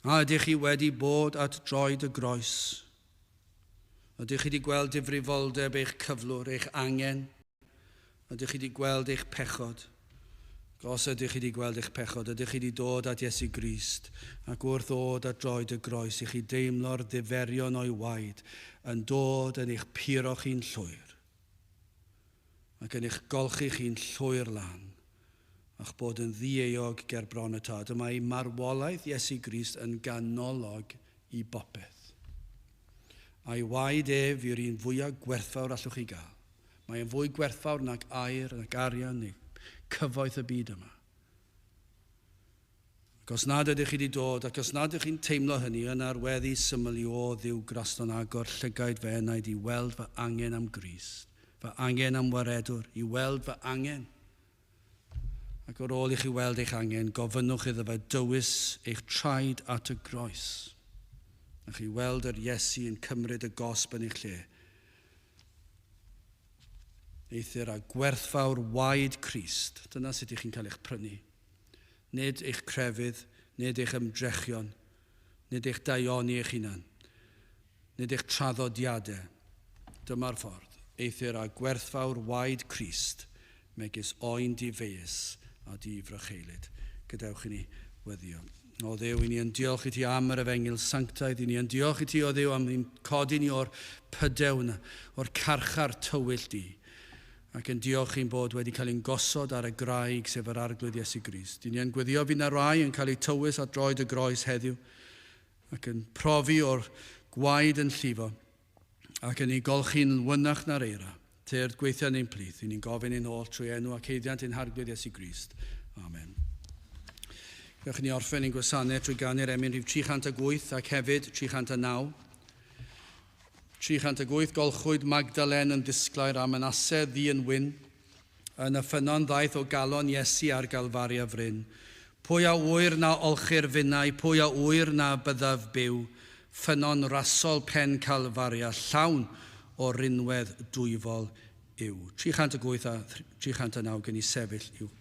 A ydych chi wedi bod at droed y groes? Ydych chi wedi gweld difrifoldeb eich cyflwr, eich angen? Ydych chi wedi gweld eich pechod? Os ydych chi wedi gweld eich pechod, ydych chi wedi dod at Iesu Grist, ac wrth ddod at droed y groes i chi deimlo'r ddiferion o'i waed yn dod yn eich puro chi'n llwyr, ac yn eich golchi chi'n llwyr lan, a'ch bod yn ddieuog ger bron y Tad. Y mae marwolaeth Iesu Grist yn ganolog i bopeth. A'i waed ef yw'r un fwyaf gwerthfawr allwch chi gael. Mae'n fwy gwerthfawr nag aur, nag arian, neu cyfoeth y byd yma. Ac os nad ydych chi wedi dod, ac os nad ydych chi'n teimlo hynny, yna'r weddi syml i o Dduw graslon agor llygaid fy enaid i weld fy angen am Grist, fy angen am waredwr, i weld fy angen. Ac ar ôl i chi weld eich angen, gofynnwch iddo fe dywys eich traed at y groes. A chi weld yr Iesu yn cymryd y gosb yn eich lle. Eithr a gwerthfawr waed Crist, dyna sut ych chi'n cael eich prynu. Nid eich crefydd, nid eich ymdrechion, nid eich daioni eich hunan, nid eich traddodiadau. Dyma'r ffordd. Eithr a gwerthfawr waed Crist, megis oen difeius a difrycheulyd. Gadewch i ni weddïo. O Dduw, i ni yn diolch i ti am yr efengyl sanctaidd, i ni yn diolch i ti, o Dduw, am ein codi ni o'r pydew yna, o'r carchar tywyll di, ac yn diolch i'n bod wedi cael ein gosod ar y graig, sef yr Arglwydd Iesu Grist. I ni yn gweddio fydd na rai yn cael eu tywys at droed y groes heddiw, ac yn profi o'r gwaed yn llifo, ac yn ei golchi'n wynach na'r eira. Tyrd gweithio yn ein plith, i ni'n gofyn ein holl trwy enw ac haeddiant ein Harglwydd Iesu Grist. Amen. Gewch i ni orffen ein gwasanaeth trwy ganu'r emyn rhif 308 ac hefyd 309. 308, golchwyd Magdalen yn ddisglair a Manasseh ddu yn wyn. Yn y ffynnon ddaeth o galon Iesu ar Galfaria fryn. Pwy a ŵyr na olchir finnau, pwy a ŵyr na byddaf byw? Ffynnon rasol pen Calfaria, llawn o rinwedd dwyfol yw. 308 a 309 gen i sefyll i'w.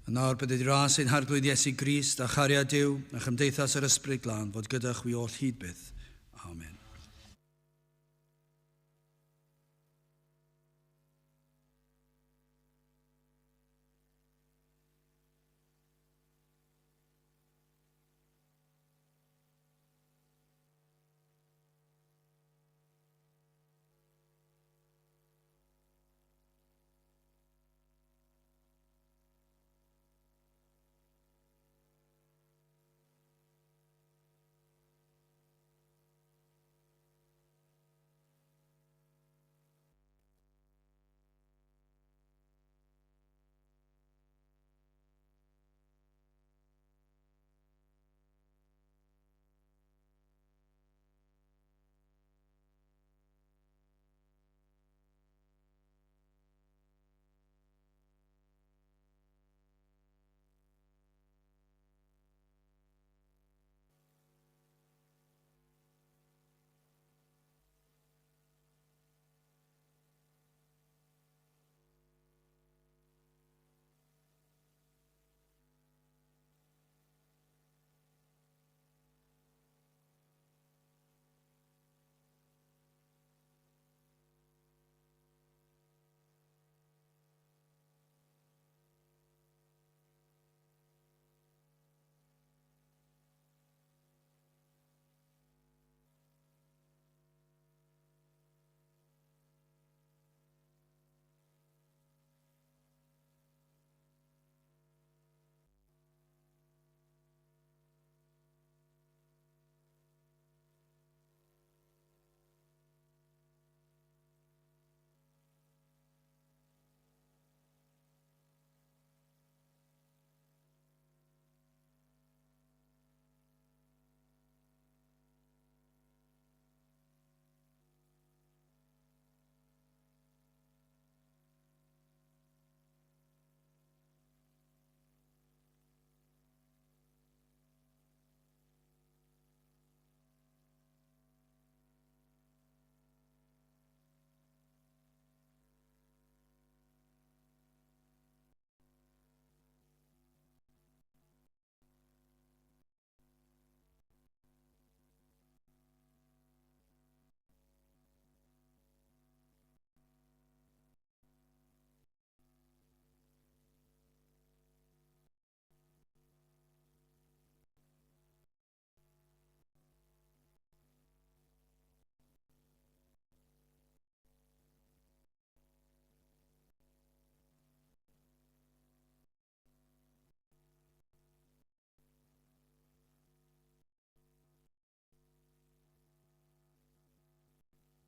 A nawr bydded i ras ein harglwydd Iesu Grist a chariad Duw a chymdeithas yr Ysbryd Glân fod gyda chwi oll hyd byth.